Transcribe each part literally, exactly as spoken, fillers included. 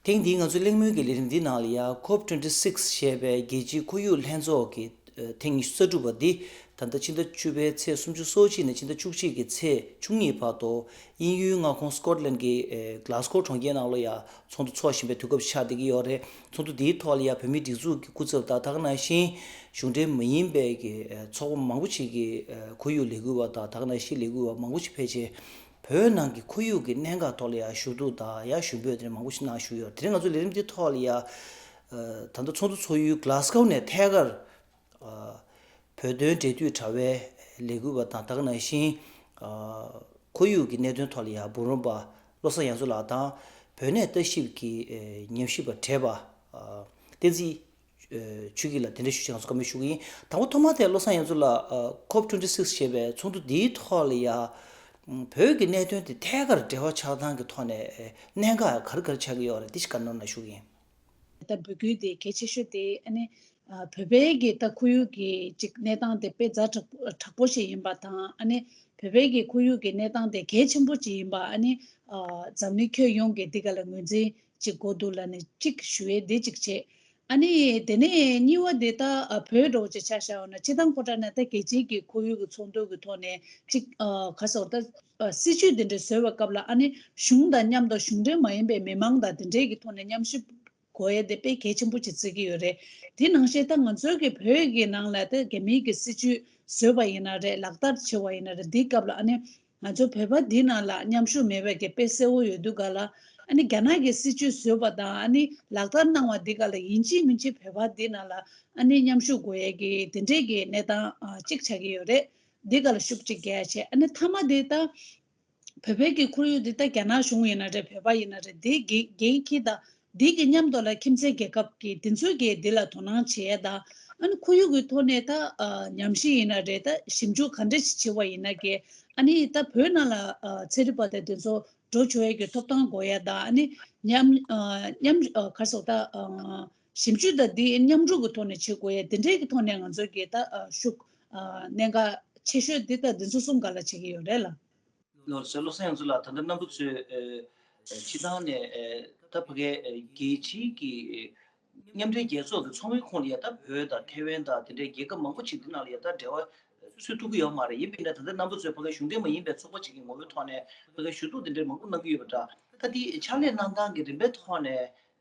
ཐེངས་འདིའི་ང་ཚོའི་གླེང་མོལ་གྱི་ལས་རིམ་འདི་ནང་ལ་ཡང་ཁོབ་ཊུ་ཝེན་ཊི་སིགས་ཞེས་པའི་རྒྱལ་སྤྱིའི་ཁོར་ཡུག་ལྷན་ཚོགས་ཀྱི་ཨ་ཐེངས་ཉི་ཤུ་རྩ་དྲུག་པ་འདི་ད་ལྟ་ཕྱི་ཟླ་བཅུ་པའི་ཚེས་སུམ་ཅུ་སོ་གཅིག་ནས་ཕྱི་ཟླ་བཅུ་གཅིག་གི་ཚེས་བཅུ་གཉིས་བར་དུ་དབྱིན་ཡུལ་མངའ་ཁོངས་སི་ཀོཊ་ལན་གྱི་ཨེ་གྷ་ལ་སི་ཀོ་གྲོང་ཁྱེར་ནང་ལ་ཡང་ཚོགས་འདུ་འཚོགས་བཞིན་པའི་དུས་སྐབས་ཆགས་བསྡད་ཀྱི་ཡོད་རེད། ཚོགས་འདུ་འདིའི་ཐོག་ལ་ཡང་བོད་མིའི་སྒྲིག་འཛུགས་ཀྱི་སྐུ་ཚབ་དང་ད་ག་ནང་བཞིན་གཞུང་འབྲེལ་མ་ཡིན་པའི་གི་ཨེ་ཚོགས་པ་མང་པོ་ཞིག་གི་ཨེ་ཁོར་ཡུག་ལས་འགུལ་བ་དང་ད་ག་ནང་བཞིན་ལས་འགུལ་བ་མང་པོ་ཞིག་ཕལ་ཆེར་བོད་ནང་གི་ཁོར་ཡུག་གི་གནད་འགག་ཐོག་ལ་ཡང་ཞུ་གཏུག་དང་ཡང་ཞུ་འབོད་དེ་འདྲ་མང་པོ་ཞིག་གནང་བཞུགས་ཡོད། དེ་རིང་ང་ཚོ་ལས་རིམ་འདིའི་ཐོག་ལ་ཡང་ཨ་ད་ལྟ་ཚོགས་འདུ་ཚོགས་ཡུལ་གྷ་ལ་སི་ཀོ་ནས་ཐད་ཀར་ཨ་བོད་དོན་འབྲེལ་མཐུད་དྲ་བའི་ལས་འགུལ་བ་དང་ད་ག་ནང་བཞིན་ཨ་ཁོར་ཡུག་གི་གནད་དོན་ཐོག་ལ་ཡང་འབུམ་རམས་པ་བློ་བཟང་ཡང་རྩེ་ལགས་དང་བོད་གནས་ལྟ་ཞིབ་ཀྱི་ཨ་ཉམས་ཞིབ་པ་བགྲེས་པ་ཨ་བསྟན་འཛིན་ཨ་ཆོས་སྐྱིད་ལགས་དེ་འདྲ་ཞུ་ཆེད་ང་ཚོ་བཀའ་མོལ་ཞུ་གི་ཡིན། དང་པོ་ཐོག་མ་དེ་བློ་བཟང་ཡང་རྩེ་ལགས་ཨ་ཁོབ་ཊུ་ཝེན་ཊི་སིགས་ཞེས་པའི་ཚོགས་འདུ་འདིའི་ཐོག་ལ་ཡང་ཨ་བོད་ཀྱི་གནད་དོན་དེ་ཐད་ཀར་འབྲེལ་བ་ཆགས་སྟངས་ཀྱི་ཐོག་ནས་ཨ་གནད་འགག་ག་རེ་ག་རེ་ཆགས་ཀྱི་ཡོད་རེད། འདི་ཞིག་བཀའ་མོལ་གནང་ཞུ་གི་ཡིན། ད་འབོད་སྐུལ་དེ་གལ་ཆེ་ཤོས་དེ་ཨ་ནི་ཨ་བོད་པའི་གི་ད་ཁོར་ཡུག་གི་ཅིག་གནས་སྟངས་དེ་དཔེ་ཛ་དྲག་དྲག་པོ་ཞིག་ཡིན་པ་དང་ཨ་ནི་བོད་པའི་གི་ཁོར་ཡུག་གི་གནས་སྟངས་དེ་གལ་ཆེན་པོ་ཅིག་ཡིན་པ་ཨ་ནི་ཨ་འཛམ་གླིང་ཁྱོན་ཡོངས་ཀྱི་འདི་ག་ལ་ངོས་འཛིན་ཅིག་དགོས་འདུག་ལབ་ནས་ཅིག་ཞུ་ཡས་འདི་ཅིག་བྱས། ཨ་ནི་དེ་ནས་གཉིས་པ་དེ་ད་ཨ་བོད་འདྲ་བོ་ཅིག་ཆ་བཞག་ཡོང་ན་སྤྱིར་བཏང་ཁོ་ཐག་ནས་ད་རྒྱལ་སྤྱིའི་གི་ཁོར་ཡུག་གི་ཚོགས་འདུ་གི་ཐོག་ནས་ཅིག་ཨ་ག་ཟེར་ད་ཨ་སྲིད་ཇུས་དེ་འདྲ་བཟོས་པའི་སྐབས་ལ་ཨ་ནི་གཞུང་དང་མཉམ་དུ་གཞུང་འབྲེལ་མ་ཡིན་པའི་མི་མང་དང་དེ་འདྲའི་གི་ཐོག་ནས་མཉམ་ཞུགས་དགོས་ཡས་དེ་དཔེ་གལ་ཆེན་པོ་ཅིག་བརྩི་གི་ཡོད་རེད། དེ་ནང་བཞིན་ད་ང་ཚོའི་གི་བོད་ཀྱི་ནང་ལ་ད་རྒྱ་མིའི་གི་སྲིད་ཇུས་བཟོས་པ་ཡིན་ན་རེད། ལག་བསྟར་བྱས་པ་ཡིན་ན་རེད། འདིའི་སྐབས་ལ་ཨ་ནི་ང་ཚོ་བོད་པ་འདི་ནང་ལ་མཉམ་ཞུགས་མེད་པའི་གི་དཔེ་གསལ་བོ་ཡོད་དུས་ག་ལ་ཨ་ནི་རྒྱ་ནག་གི་སྲིད་ཇུས་བཟོས་པ་དང་ཨ་ནི་ལག་བསྟར་གནང་བ་འདི་ག་ལ་ཡིན་གཅིག་མིན་གཅིག་བོད་པ་འདི་ནང་ལ་ཨ་ནི་མཉམ་ཞུགས་དགོས་ཡས་གི་དེ་འདྲའི་གི་གནས་སྟངས་ཨ་གཅིག་ཆགས་ཀྱི་ཡོད་རེད། འདི་ག་ལ་ཤུགས་གཅིག་རྒྱག་ཡ་བྱས། ཨ་ནི་མཐའ་མ་དེ་ད་བོད་པའི་གི་ཁོར་ཡུག་འདི་ད་རྒྱ་ནག་གཞུང་ཡིན་ན་རེད། བོད་པ་ཡིན་ན་རེད། དེ་འགན་འགན་འཁྱེར་དང་འདི་གི་མཉམ་དུ་ལ་ཁྱིམ་མཚེས་རྒྱལ་ཁབ་ཀྱི་དེ་ཚོའི་གི་འདི་ལ་དོ་སྣང་བྱེད་ཡ་དང་ཨ་ནི་ཁོར་ཡུག་གི་ཐོག་ནས་ད་ཨ་ཉམས་ཞིབ་ཡིན་ན་རེད། ད་ཞིབ་འཇུག་ག་འདྲ་ཞིག་བྱེད་པ་ཡིན་ན་གི་ཨ་ནི་ད་བོད་ནང་ལ་ཨ་ཚན་རིག་པ་དང་དེ་ཚོ་འགྲོ་ཆོག་ཡ་གི་ཐོབ་ཐང་དགོས་ཡ་དང་ཨ་ནི་མཉམ་ཨ་མཉམ་ཨ་ག་རེ་ཟེར་ད་ཨ་ཞིབ་འཇུག་དང་འདི་མཉམ་རུབ་གི་ཐོག་ནས་བྱེད་དགོས་ཡ་དེ་འདྲའི་གི་ཐོག་ནས་ང་ཚོའི་གི་ད་ཨ་ཤུགས་ཨ་གནད་འགག་ཆེ་ཤོས་འདི་ད་འདི་ཚོ་གསུམ་སྒང་ལ་བྱེད་ཀྱི་ཡོད་རེད་ལ། ལགས་སོ། བློ་བཟང་ཡང་རྩེ་ལགས། ད་ལྟ་རྣམ་པ་ཚོས་ཨ་སྤྱིར་བཏང་ནས་ཨ་ད་ཕ་གའི་ཨ་རྒྱལ་སྤྱིའི་གི་མཉམ་འབྲེལ་རྒྱལ་ཚོགས་ཀྱི་ཚོགས་མིའི་ཁོངས་ལ་ཡ་ད་བོད་དང་ཐའེ་ཝན་དང་དེ་འདྲའི་རྒྱལ་ཁབ་མང་པོ་ཅིག་འདི་ནང་ལ་ཡ་ད་འབྲེལ་བ་ཚུད་ཐུབ་ཀྱི་ཡོད་མ་རེད། ཡིན་པས་ན་ད་ལྟ་རྣམ་པ་ཚོས་ཕ་གའི་གཞུང་འབྲེལ་མ་ཡིན་པའི་ཚོགས་པ་ཅིག་གི་ངོ་བོའི་ཐོག་ནས་ཕ་གའི་ཞུ་གཏུག་དེ་འདྲའི་མང་པོ་གནང་གི་ཡོད་པ་འདྲ། ད་འདི་ཕྱག་ལས་གནང་སྟངས་ཀྱི་རིམ་པའི་ཐོག་ནས་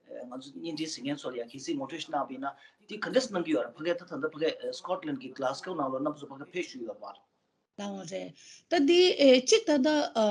ཨ་ང་ཚོ་བརྙན་འཕྲིན་གཟིགས་མཁན་ཚོ་ལ་ཡ་གལ་སྲིད་ངོ་སྤྲོད་ཞིག་གནང་བ་ཡིན་ན་འདི་ག་འདྲས་གནང་གི་ཡོད་རེད། ཕ་གའི་ད་ད་ལྟ་ཕ་གའི་ཨ་སི་ཀོཊ་ལན་གྱི་གྷ་ལ་སི་ཀོ་ནང་ལ་རྣམ་པ་ཚོ་ཕ་གའི་ཕེབས་བཞུགས་ཡོད་པ་ལགས་འོང་རེད། ད་འདི་ཨེ་གཅིག་ད་ལྟ་ཨ་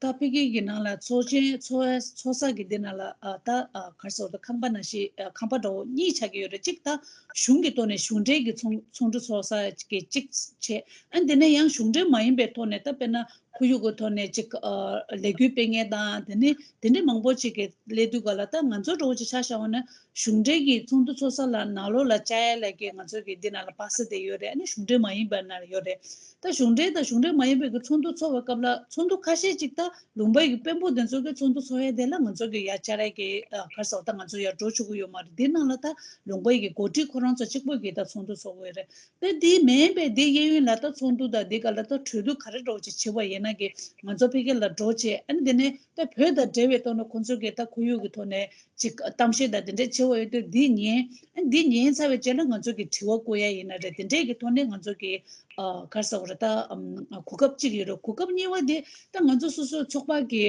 ད་ཕ་གི་གི་ནང་ལ་ཚོགས་ཆེན་ཚོགས་ཚོགས་ས་གི་འདི་ནང་ལ་ཨ་ད་ཨ་ག་རེ་ཟེར་ད་ཁང་པ་ནང་བཞིན་ཨ་ཁང་པ་འདྲ་བོ་གཉིས་ཆགས་ཀྱི་ཡོད་རེད། གཅིག་ད་གཞུང་གི་ཐོག་ནས་གཞུང་འབྲེལ་གྱི་ཚོགས་ཚོགས་འདུ་ཚོགས་ས་གི་གཅིག་བྱས། ཨ་འདི་ནས་ཡང་གཞུང་འབྲེལ་མ་ཡིན་པའི་ཐོག་ནས་ད་དཔེར་ན་ཁོར་ཡུག་གི་ཐོག་ནས་གཅིག་ཨ་ལས་འགུལ་སྤེལ་མཁན་དང་དེ་ནས་དེ་འདྲའི་མང་པོ་ཅིག་གི་སླེབས་དུས་ག་ལ་ད་ང་ཚོ་འདྲ་བོ་ཅིག་ཆ་བཞག་པ་ན། གཞུང་འབྲེལ་གྱི་ཚོགས་འདུ་ཚོགས་ས་ལ་ནང་ལོགས་ལ་བཅར་ཡ་ལ་གི་ང་ཚོ་གི་འདི་ནང་ལ་པ་སེ་དེ་ཡོད་རེད། ཨ་ནི་གཞུང་འབྲེལ་མ་ཡིན་པ་ནང་ལ་ཡོད་རེད། ད་གཞུང་འབྲེལ་དང་གཞུང་འབྲེལ་མ་ཡིན་པའི་གི་ཚོགས་འདུ་ཚོགས་པའི་སྐབས་ལ་ཚོགས་འདུ་ཁ་ཤས་ཅིག་ད་ལུང་པའི་གི་དཔོན་པོ་དེ་ཚོ་གི་ཚོགས་འདུ་ཚོགས་ཡ་དེ་ལ་ང་ཚོ་གི་ཡ་བཅར་ཡ་གི་ཨ་ག་རེ་ཟེར་བ་ད་ང་ཚོ་ཡར་འགྲོ་ཆོག་གི་ཡོད་མ་རེད། འདི་ནང་ལ་ད་ལུང་པའི་གི་འགོ་ཁྲིད་ཁོ་རང་ཚོ་གཅིག་པོ་གི་ད་ཚོགས་འདུ་ཚོགས་གི་ཡོད་རེད། ད་འདི་མིན་པའི་འདི་གཡས་གཡོན་ལ་ད་ཚོགས་འདུ་དང་འདི་ག་ལ་ད་གྲོས་བསྡུར་ག་རེ་འདྲ་བོ་ཅིག་བྱེད་པ་ཡིན་ན་གི་ང་ཚོ་ཕ་གི་ལ་འགྲོ་བྱེད། ཨ་ནི་དེ་ནས་ད་བོད་དང་འབྲེལ་བའི་ཐོག་ནས་ཁོང་ཚོ་གི་ད་ཁོར་ཡུག་གི་ཐོག་ནས་ཅིག་གཏམ་བཤད་དང་དེ་འདྲ་བྱེད་པ་ཡོད་དུས་འདི་ཉན། ཨ་ནི་འདི་ཉན་ཚར་བའི་རྗེས་ལ་ང་ཚོ་གི་དྲི་བ་བཀོད་ཡ་ཡིན་ན་རེད། དེ་འདྲས་གི་ཐོག་ནས་ང་ཚོ་གི་ཨ་ག་རེ་ཟེར་བ་རེད། ད་ཨམ་གོ་སྐབས་གཅིག་ཡོད་རེད། གོ་སྐབས་གཉིས་པ་དེ་ད་ང་ཚོ་སོ་སོའི་ཚོགས་པ་གི་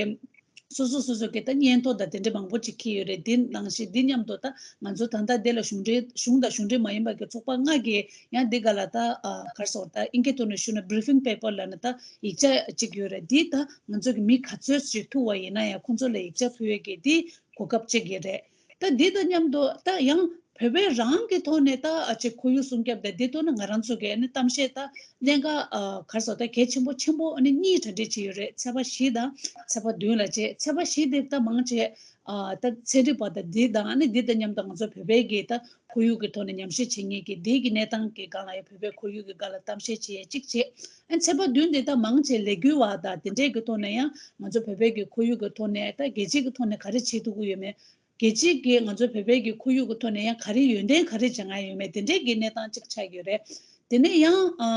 སོ་སོ་སོ་སོ་གི་ད་སྙན་ཐོ་དང་དེ་འདྲ་མང་པོ་ཅིག་འཁྱེར་ཡོད་རེད། དེ་ནང་བཞིན་འདི་མཉམ་དུ་ད་ང་ཚོ་ད་ལྟ་འདི་ལ་གཞུང་འབྲེལ་གཞུང་དང་གཞུང་འབྲེལ་མ་ཡིན་པ་གི་ཚོགས་པ་ལྔ་གི་ཡང་འདི་ག་ལ་ད་ཨ་ག་རེ་ཟེར་ད་ཨིན་སྐད་ཐོག་ནས་ཞུ་ན་བྷི་རི་ཕིང་པེ་པར་ལབ་ན་ད་ཡིག་ཆ་གཅིག་ཡོད་རེད། འདི་ད་ང་ཚོ་གི་མི་ག་ཚོད་ཅིག་ཐུག་པ་ཡིན་ན་ཡང་ཁོང་ཚོ་ལ་ཡིག་ཆ་ཕུལ་ཡས་ཀྱི་འདི་གོ་སྐབས་གཅིག་ཡོད་རེད། ད་འདི་དང་མཉམ་དུ་ད་ཡང་བོད་པའི་རང་གི་ཐོག་ནས་ད་ཨ་ཅེ་ཁོར་ཡུག་སྲུང་སྐྱོབ་དང་འདི་ཐོག་ནས་ང་རང་ཚོ་གི་ཨ་ནི་གཏམ་བཤད་ད་གནད་འགག་ཨ་ག་རེ་ཟེར་ད་གལ་ཆེན་པོ་ཆེན་པོ་ཨ་ནི་གཉིས་གྲ་སྒྲིག་བྱས་ཡོད་རེད། ཚེས་པ་བཞི་དང་ཚེས་པ་བདུན་ལ་བྱས། ཚེས་པ་བཞི་འདི་ད་མང་ཆེ་ཨ་ད་ཚན་རིག་པ་དང་འདི་དང་ཨ་ནི་འདི་དང་མཉམ་དུ་ང་ཚོ་བོད་པའི་གི་ད་ཁོར་ཡུག་གི་ཐོག་ནས་ཉམས་ཞིབ་བྱེད་མཁན་གྱི་འདི་གི་གནས་སྟངས་ཀྱི་སྒང་ལ་ཡང་བོད་པའི་ཁོར་ཡུག་གི་སྒང་ལ་གཏམ་བཤད་བྱེད་ཡས་གཅིག་བྱས། ཨ་ཚེས་པ་བདུན་འདི་ད་མང་ཆེ་ལས་འགུལ་བ་དང་དེ་འདྲས་ཀྱི་ཐོག་ནས་ཡང་ང་ཚོ་བོད་པའི་གི་ཁོར་ཡུག་གི་ཐོག་ནས་ད་རྒྱལ་སྤྱི་གི་ཐོག་ནས་ག་རེ་བྱེད་ཐུབ་ཀྱི་ཡོད་མེད། རྒྱལ་སྤྱི་གིས་ང་ཚོ་བོད་པའི་གི་ཁོར་ཡུག་གི་ཐོག་ནས་ཡང་ག་རེ་ཡོན་ཏན་ག་རེ་སྦྱང་ཡ་ཡོད་མེད་དེ་འདྲའི་གི་གནས་སྟངས་གཅིག་ཆགས་ཡོད་རེད། དེ་ནས་ཡང་ཨ་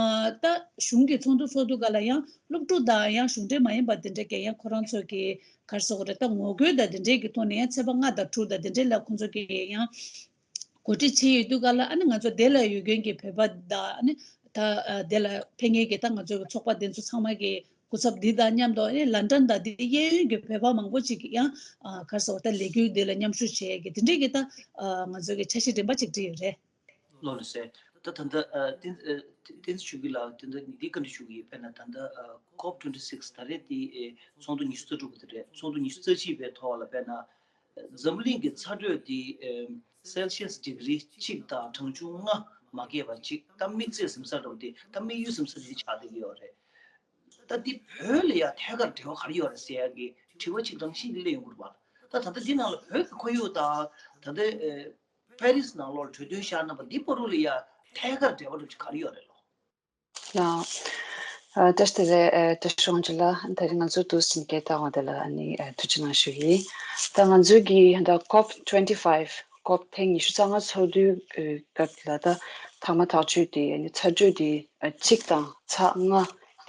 ད་ གཞུང་གི་ཚོགས་འདུ་ཚོགས་དུས་ག་ལ་ཡང་སློབ་ཕྲུག་དང་ཡང་གཞུང་འབྲེལ་མ་ཡིན་པ་དེ་འདྲ་གི་ཡང་ཁོ་རང་ཚོ་གི་ག་རེ་ཟེར་དགོས་རེད། ད་ངོ་རྒོལ་དང་དེ་འདྲའི་གི་ཐོག་ནས་ཡང་ཚེས་པ་ལྔ་དང་དྲུག་དང་དེ་འདྲའི་ལ་ཁོང་ཚོ་གི་ཡང་གོ་སྒྲིག་བྱས་ཡོད་དུས་ག་ལ། ཨ་ནི་ང་ཚོ་དེ་ལ་ཡོད་མཁན་གྱི་བོད་པ་དང་། ཨ་ནི་ད་ཨ་དེ་ལ་ཕེབས་མཁན་གྱི་ད་ང་ཚོ་གི་ཚོགས་པ་དེ་ཚོ་ཚང་མ་གི་སྐུ་ཚབ་འདི་དང་མཉམ་དུ། ཨ་ནི་ལན་ཀྲན་དང་དེའི་གཡས་གཡོན་གྱི་བོད་པ་མང་པོ་ཅིག་གིས་ཡང་ཨ་ག་རེ་ཟེར་དགོས། ད་ལས་འགུལ་འདི་ལ་མཉམ་ཞུགས་བྱས་ཀྱི་དེ་འདྲའི་གི་ད་ཨ་ང་ཚོ་གི་འཆར་གཞི་རིམ་པ་ཅིག་བསྒྲིགས་ཡོད་རེད། ལགས་སོ། ད་ད་ལྟ་ཨ་བསྟན་ཨ་བསྟན་འཛིན་ཆོས་སྐྱིད་ལགས། ད་ལྟ་འདི་བཀའ་འདྲི་ཞུ་གི་ཡོད། དཔེར་ན་ད་ལྟ་ཨ་ཀོབ་ཊུ་ཝེན་ཊི་སིགས་ད་རེས་དེ་ཨེ་ཚོགས་འདུ་ཉི་ཤུ་རྩ་དྲུག་པ་དེ་རེད། ཚོགས་འདུ་ཉི་ཤུ་རྩ་གཅིག་པའི་ཐོག་ལ་དཔེར་ན་འཛམ་གླིང་གི་ཚ་དྲོད་དེ་ཨེ་སེལ་ཤི་ཡས་ཌི་གི་རི་གཅིག་དང་གྲངས་ཆུང་ལྔ་མ་བརྒལ་བ་ཅིག་ད་དམིགས་བརྩེ་ཟིན་ས་འདྲ་བོ་དེ། ད་དམིགས་ཡུལ་ཟིན་ས་དེ་ཆགས་བསྡད་ཀྱི་ཡོད་རེད། ད་འདི་བོད་ལ་ཡང་ཐད་ཀར་འབྲེལ་བ་ག་རེ་ཡོད་རེད་ཟེར་ཡ་གི་དྲི་བ་ཅིག་རང་བཞིན་གྱིས་སླེབས་ཡོང་གི་རེད་པ། ད་ད་ལྟ་འདི་ནང་ལ་བོད་ཀྱི་ཁོར་ཡུག་དང་ད་ལྟ་ཨེ་པེ་རིས་ནང་ལོགས་ལ་གྲོས་མཐུན་བཞག་གནང་བ་འདི་བར་དུ་ལ་ཡང་ཐད་ཀར་འབྲེལ་བ་འདྲ་ཅིག་ག་རེ་ཡོད་རེད་ལོ། ལགས། ཨ་བཀྲ་ཤིས་བདེ་ལེགས། ཨ་བཀྲ་ཤིས་དབང་ཕྱུག་ལགས། ད་རེས་ང་ཚོ་འདུག་སེ་སྐད་བཏང་བ་དེ་ལ་ཨ་ནི་ཨ་ཐུགས་རྗེ་གནང་ཞུ་ཡིན། ད་ང་ཚོའི་གི་ད་ཀོབ་ཊུ་ཝེན་ཊི་ཕའིབ། ཀོབ་ཐེངས་ཉི་ཤུ་རྩ་ལྔ་ཚོགས་དུས་ཨ་སྐབས་ལ་ད་མཐའ་མ་ཐག་གཅོད་དེ་ཨ་ནི་ཚ་དྲོད་དེ་ཨ་གཅིག་དང་ཚེག་ལྔ་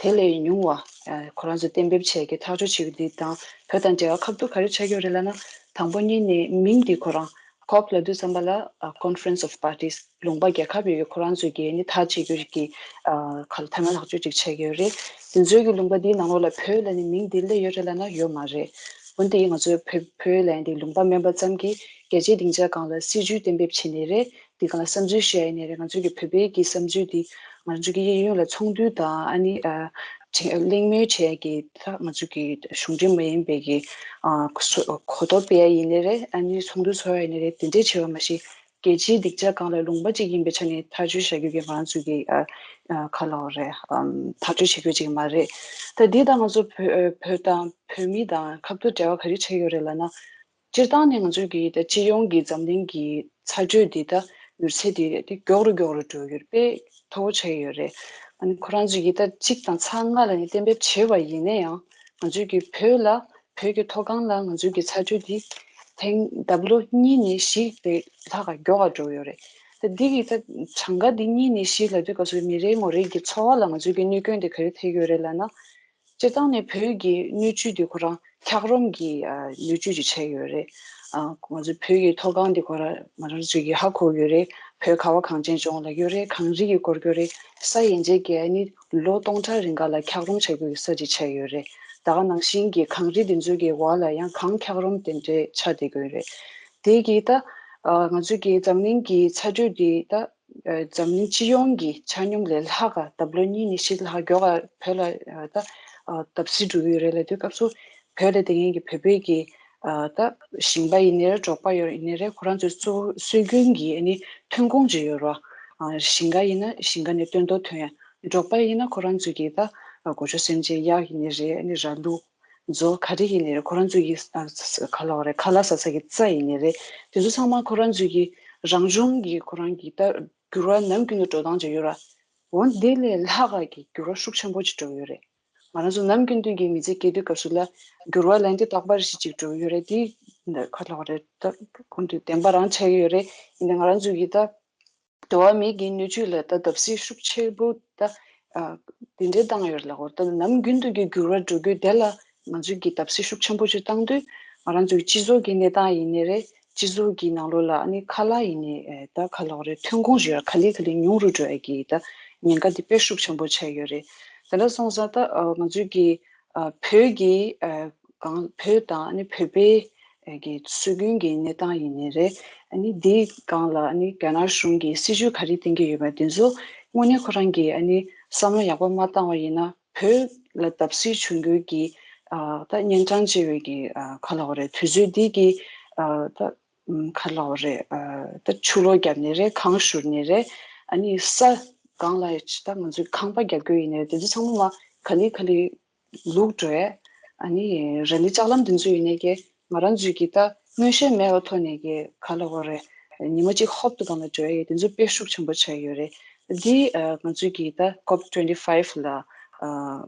དེ་ལས་ཉུང་བ་ཨ་ཁོ་རང་ཚོས་གཏན་འབེབས་བྱས་ཀྱི་ཐག་གཅོད་བྱེད་རྒྱུ་དེ་དང་བོད་དང་འབྲེལ་བ་ཁ་ཐུག་ག་རེ་ཆགས་ཀྱི་ཡོད་རེད་ལབ་ན། དང་པོ་ཉིད་ནས་མིང་དེ་ཁོ་རང་ཀོབ་ལབ་དུས་ཙམ་པ་ལ་ཨ་Conference of Parties། ལུང་པ་རྒྱལ་ཁབ་ཡོད་ཀྱི་ཁོ་རང་ཚོས་ཀྱིས་ནི་ཐག་བཅད་རྒྱུ་གི་ཨ་ག་ལ་མཐའ་མ་ཐག་གཅོད་ཅིག་བྱས་ཀྱི་ཡོད་རེད། དེ་ཚོའི་གི་ལུང་པ་འདིའི་ནང་ལོགས་ལ་བོད་ལ་ནི་མིང་འདི་སླེབས་ཡོད་རེད་ལབ་ན་ཡོད་མ་རེད། འོན་ཏེ་ང་ཚོའི་བོད་བོད་ལ་ཡང་འདི་ལུང་པ་མིན་པ་ཙམ་གྱིས་རྒྱལ་སྤྱིའི་སྡིངས་ཆ་སྒང་ལ་སྲིད་བྱུས་གཏན་འབེབས་བྱས་ནའི་རེད། འདི་སྒང་ལ་བསམ་ཚུལ་བཤད་ཡ་ཡིན་ནའི་རེད། ང་ཚོའི་གི་བོད་པའི་གི་བསམ་ཚུལ་འདི་ང་ཚོའི་གི་གཡས་གཡོན་ལ་ཚོགས་འདུ་དང་ཨ་ནི་ཨ་གླེང་མོལ་བྱས་ཀྱི་ད་ང་ཚོའི་གི་གཞུང་འབྲེལ་མ་ཡིན་པའི་གི་ཨ་གོ་རྟོགས་སྤེལ་ཡ་ཡིན་ནའི་རེད། ཨ་ནི་ཚོགས་འདུ་ཚོགས་ཡ་ཡིན་ནའི་རེད། དེ་འདྲས་བྱས་པ་མ་གཞི། རྒྱལ་སྤྱིའི་སྡིངས་ཆ་སྒང་ལ་ལུང་པ་གཅིག་ཡིན་པའི་ཆ་ནས་ཐག་གཅོད་བྱ་རྒྱུ་གི་ང་རང་ཚོའི་གི་ཨ་ཨ་ག་ལབ་དགོས་རེད། ཨམ་ཐག་གཅོད་བྱེད་རྒྱུ་ཅིག་མ་རེད། ད་འདི་དང་ང་ཚོ་བོད་ཨ་བོད་དང་བོད་མི་དང་ཁ་ཐུག་འབྲེལ་བ་ག་རེ་ཆགས་ཡོད་རེད་ལབ་ན། སྤྱིར་བཏང་ནས་ང་ཚོའི་གི་ད་སྤྱི་ཡོངས་ཀྱི་འཛམ་གླིང་གི་ཚ་དྲོད་འདི་ད་མྱུར་ཚད་འདི་འདི་མགྱོགས་རུ་མགྱོགས་རུ་འགྲོ་ཡོད་རེད། དཔེ་མཐོ་པོ་ཆགས་ཡོད་རེད། ཨ་ནི་ཁོ་རང་ཚོའི་གི་ད་གཅིག་དང་ཚེག་ལྔ་ལ་ནི་གཏན་འབེབས་བྱས་པ་ཡིན་ན་ཡང་ང་ཚོའི་གི་བོད་ལ། བོད་ཀྱི་མཐོ་སྒང་ལ་ང་ཚོའི་གི་ཚ་དྲོད་འདི་ཐེངས་ལྡབ་ལོ་གཉིས་ནས་བཞི་དེ་ལྷག་ག་མགྱོགས་ག་འགྲོ་ཡོད་རེད། ད་འདི་གི་ད་གྲངས་ཀ་འདི་གཉིས་ནས་བཞི་ལབ་དུས་སྐབས་སུ་མི་རེ་ངོ་རེ་གི་འཚོ་བ་ལ་ང་ཚོའི་གི་གནོད་སྐྱོན་དེ་ག་རེ་ཐེབས་ཡོད་རེད་ལབ་ན། སྤྱིར་བཏང་ནས་བོད་ཀྱི་སྣོད་བཅུད་འདི་ཁོ་རང་འཁྱགས་རོམ་གྱི་ཨ་སྣོད་བཅུད་ཅིག་ཆགས་ཡོད་རེད། ཨ་ང་ཚོ་བོད་ཀྱི་མཐོ་སྒང་འདི་ཁོ་རང་ང་རང་ཚོས་ཀྱིས་ཧ་གོ་ཡོད་རེད། བོད་ཁ་བ་གངས་ཅན་ལྗོངས་ལབ་ཡོད་རེད། གངས་རི་གི་སྐོར་ཡོད་རེད། ས་ཡན་ཆད་ཀྱི་ཨ་ནི་ལོ་སྟོང་ཕྲག་རིང་ག་ལ་འཁྱགས་རོམ་ཆགས་རྒྱུ་གི་ས་ཅིག་ཆགས་ཡོད་རེད། ད་ག་ནང་བཞིན་གྱི་གངས་རི་འདི་ཚོའི་གི་འོག་ལ་ཡང་གངས་འཁྱགས་རོམ་དེ་འདྲས་ཆགས་བསྡད་ཀྱི་ཡོད་རེད། དེ་གིས་ད་ཨ་ང་ཚོའི་གི་འཛམ་གླིང་གི་ཚ་དྲོད་འདི་ད་ཨ་འཛམ་གླིང་སྤྱི་ཡོངས་ཀྱི་ཆ་སྙོམས་ལས་ལྷག་ག་ལྡབ་ལོ་གཉིས་ནས་བཞི་ལྷག་མགྱོགས་ག་བོད་ལ་ཨ་ད་ཨ་བརྡབ་གསིག་འགྲོ་གི་ཡོད་རེད་ལབ་དུས་སྐབས་སུ། བོད་ལ་བསྡད་མཁན་གྱི་བོད་པའི་གི་ཨ་ད་ཞིང་པ་ཡིན་ནའི་རེད། འབྲོག་པ་ཡོད་ཡིན་ནའི་རེད། ཁོ་རང་ཚོའི་གཙོ་བོ་སྲོལ་རྒྱུན་གྱི་ཨ་ནི་ཐོན་ཁུངས་ཅིག་ཡོད་རེད། ཨ་ཞིང་ཁ་ཡིན་ན་ཞིང་ཁ་ནས་སྟོན་ཐོག་ཐོན་ཡ། འབྲོག་པ་ཡིན་ན་ཁོ་རང་ཚོའི་གི་ད་ཨ་སྒོ་ཕྱུགས་སེམས་ཅན་གཡག་ཡིན་ནའི་རེད། ཨ་ནི་ར་ལུག་མཛོ་ག་རེ་ཡིན་ནའི་རེད། ཁོ་རང་ཚོའི་གི་ཨ་ཁ་ལག་རེད། ཁ་ལག་ཟ་ས་གི་རྩྭ་ཡིན་ནའི་རེད། དེ་ཚོ་ཚང་མ་ཁོ་རང་ཚོའི་གི་རང་བྱུང་གི་ཁོ་རང་གི་ད་འགྱུར་བ་ནམ་རྒྱུན་དུ་འགྲོ་སྟངས་ཅིག་ཡོད་རེད། འོ་འདི་ལས་ལྷག་ག་གི་འགྱུར་བ་ཤུགས་ཆེན་པོ་ཅིག་འགྲོ་གི་ཡོད་རེད། ང་རང་ཚོ་ནམ་རྒྱུན་དུ་གི་མི་ཚེ་སྐྱེལ་དུས་སྐབས་སུ་ལ་འགྱུར་བ་ལན་དེ་རྟག་པར་ཞིག་ཅིག་འགྲོ་གི་ཡོད་རེད། དེ་ཁ་ལོག་རེད། ད་ཁོང་དུ་བདེན་པ་རང་ཆགས་ཀྱི་ཡོད་རེད། ཡིན་ནའི་ང་རང་ཚོ་གི་ད་འགྲོ་བ་མིའི་གི་སྣོད་བཅུད་ལ་ད་བརྡབ་གསིག་ཤུགས་ཆེན་པོ་ད་ཨ་དེ་འདྲའི་བཏང་ཡོད་རེད་ལ། འོ་ད་ནམ་རྒྱུན་དུ་གི་འགྱུར་བ་འགྲོ་རྒྱུ་དེ་ལ་ང་ཚོས་ཀྱི་བརྡབ་གསིག་ཤུགས་ཆེན་པོ་ཅིག་བཏང་དུས་ང་རང་ཚོའི་སྤྱི་ཚོགས་ཀྱི་གནས་སྟངས་ཡིན་ནའི་རེད། སྤྱི་ཚོགས་ཀྱི་ནང་ལོགས་ལ་ཨ་ནི་ཁ་ལག་ཡིན་ནའི་ཨེ་ད་ཁ་ལོག་རེད། ཐོན་ཁུངས་ཞུ་ཡ་ག་ལེ་ག་ལེ་ཉུང་རུ་འགྲོ་ཡ་གི་ད་ཉེན་ཁ་དེ་དཔེ་ཤུགས་ཆེན་པོ་ཆགས་ཡོད་རེད། དེ་འདྲ་སོང་ཙང་ད་ཨ་ང་ཚོས་ཀྱི་ཨ་བོད་ཀྱི་ཨ་གང་བོད་དང་ཨ་ནི་བོད་པའི་ཨ་གི་སྲོལ་རྒྱུན་གྱི་གནས་སྟངས་ཡིན་ནའི་རེད། ཨ་ནི་འདིའི་སྒང་ལ་ཨ་ནི་རྒྱ་ནག་གཞུང་གིས་སྲིད་ཇུས་ག་རེ་བཏིང་གི་ཡོད་པ་དེ་ཚོ་དངོས་གནས་ཁོ་རང་གིས་ཨ་ནི་བསམ་བློ་ཡག་པོ་མ་བཏང་བ་ཡིན་ན། བོད་ལ་བརྡབ་གསིག་བྱུང་རྒྱུའི་གི་ཨ་ད་གཉན་འཕྲང་ཆེ་བའི་གི་ཨ་ཁ་ལོག་རེད། དུས་ཚོད་འདི་གི་ཨ་ད་ཁ་ལོག་རེད། ཨ་ད་ཆུ་ལོག་བརྒྱབ་ནའི་རེད། གངས་བཞུར་ནའི་རེད། ཨ་ནི་ས་སྒང་ལ་ད་ང་ཚོས་ཁང་པ་བརྒྱབ་རྒྱུ་ཡིན་ནའི་དེ་ཚོ་ཚང་མ་ག་ལེ་ག་ལེ་ལུག་འགྲོ་ཡས། ཨ་ནི་ར་ལི་ལྕགས་ལམ་དེ་ཚོ་ཡིན་ནའི་གི་ང་རང་ཚོས་ཀྱི་ད་མངོན་ཤེས་མེད་པའི་ཐོག་ནས་ཀྱི་ག་ལབ་དགོས་རེད། ཉི་མ་གཅིག་ཧོབ་ཏེ་སྒང་ལ་འགྲོ་ཡ་ཡོད། དེ་ཚོ་དཔེ་ཤུགས་ཆེན་པོ་ཆགས་ཡོད་རེད། འདི་ཨ་ང་ཚོས་ཀྱི་ད་ཀོབ་ཊུ་ཝེན་ཊི་ཕའིབ་ལ་ཨ་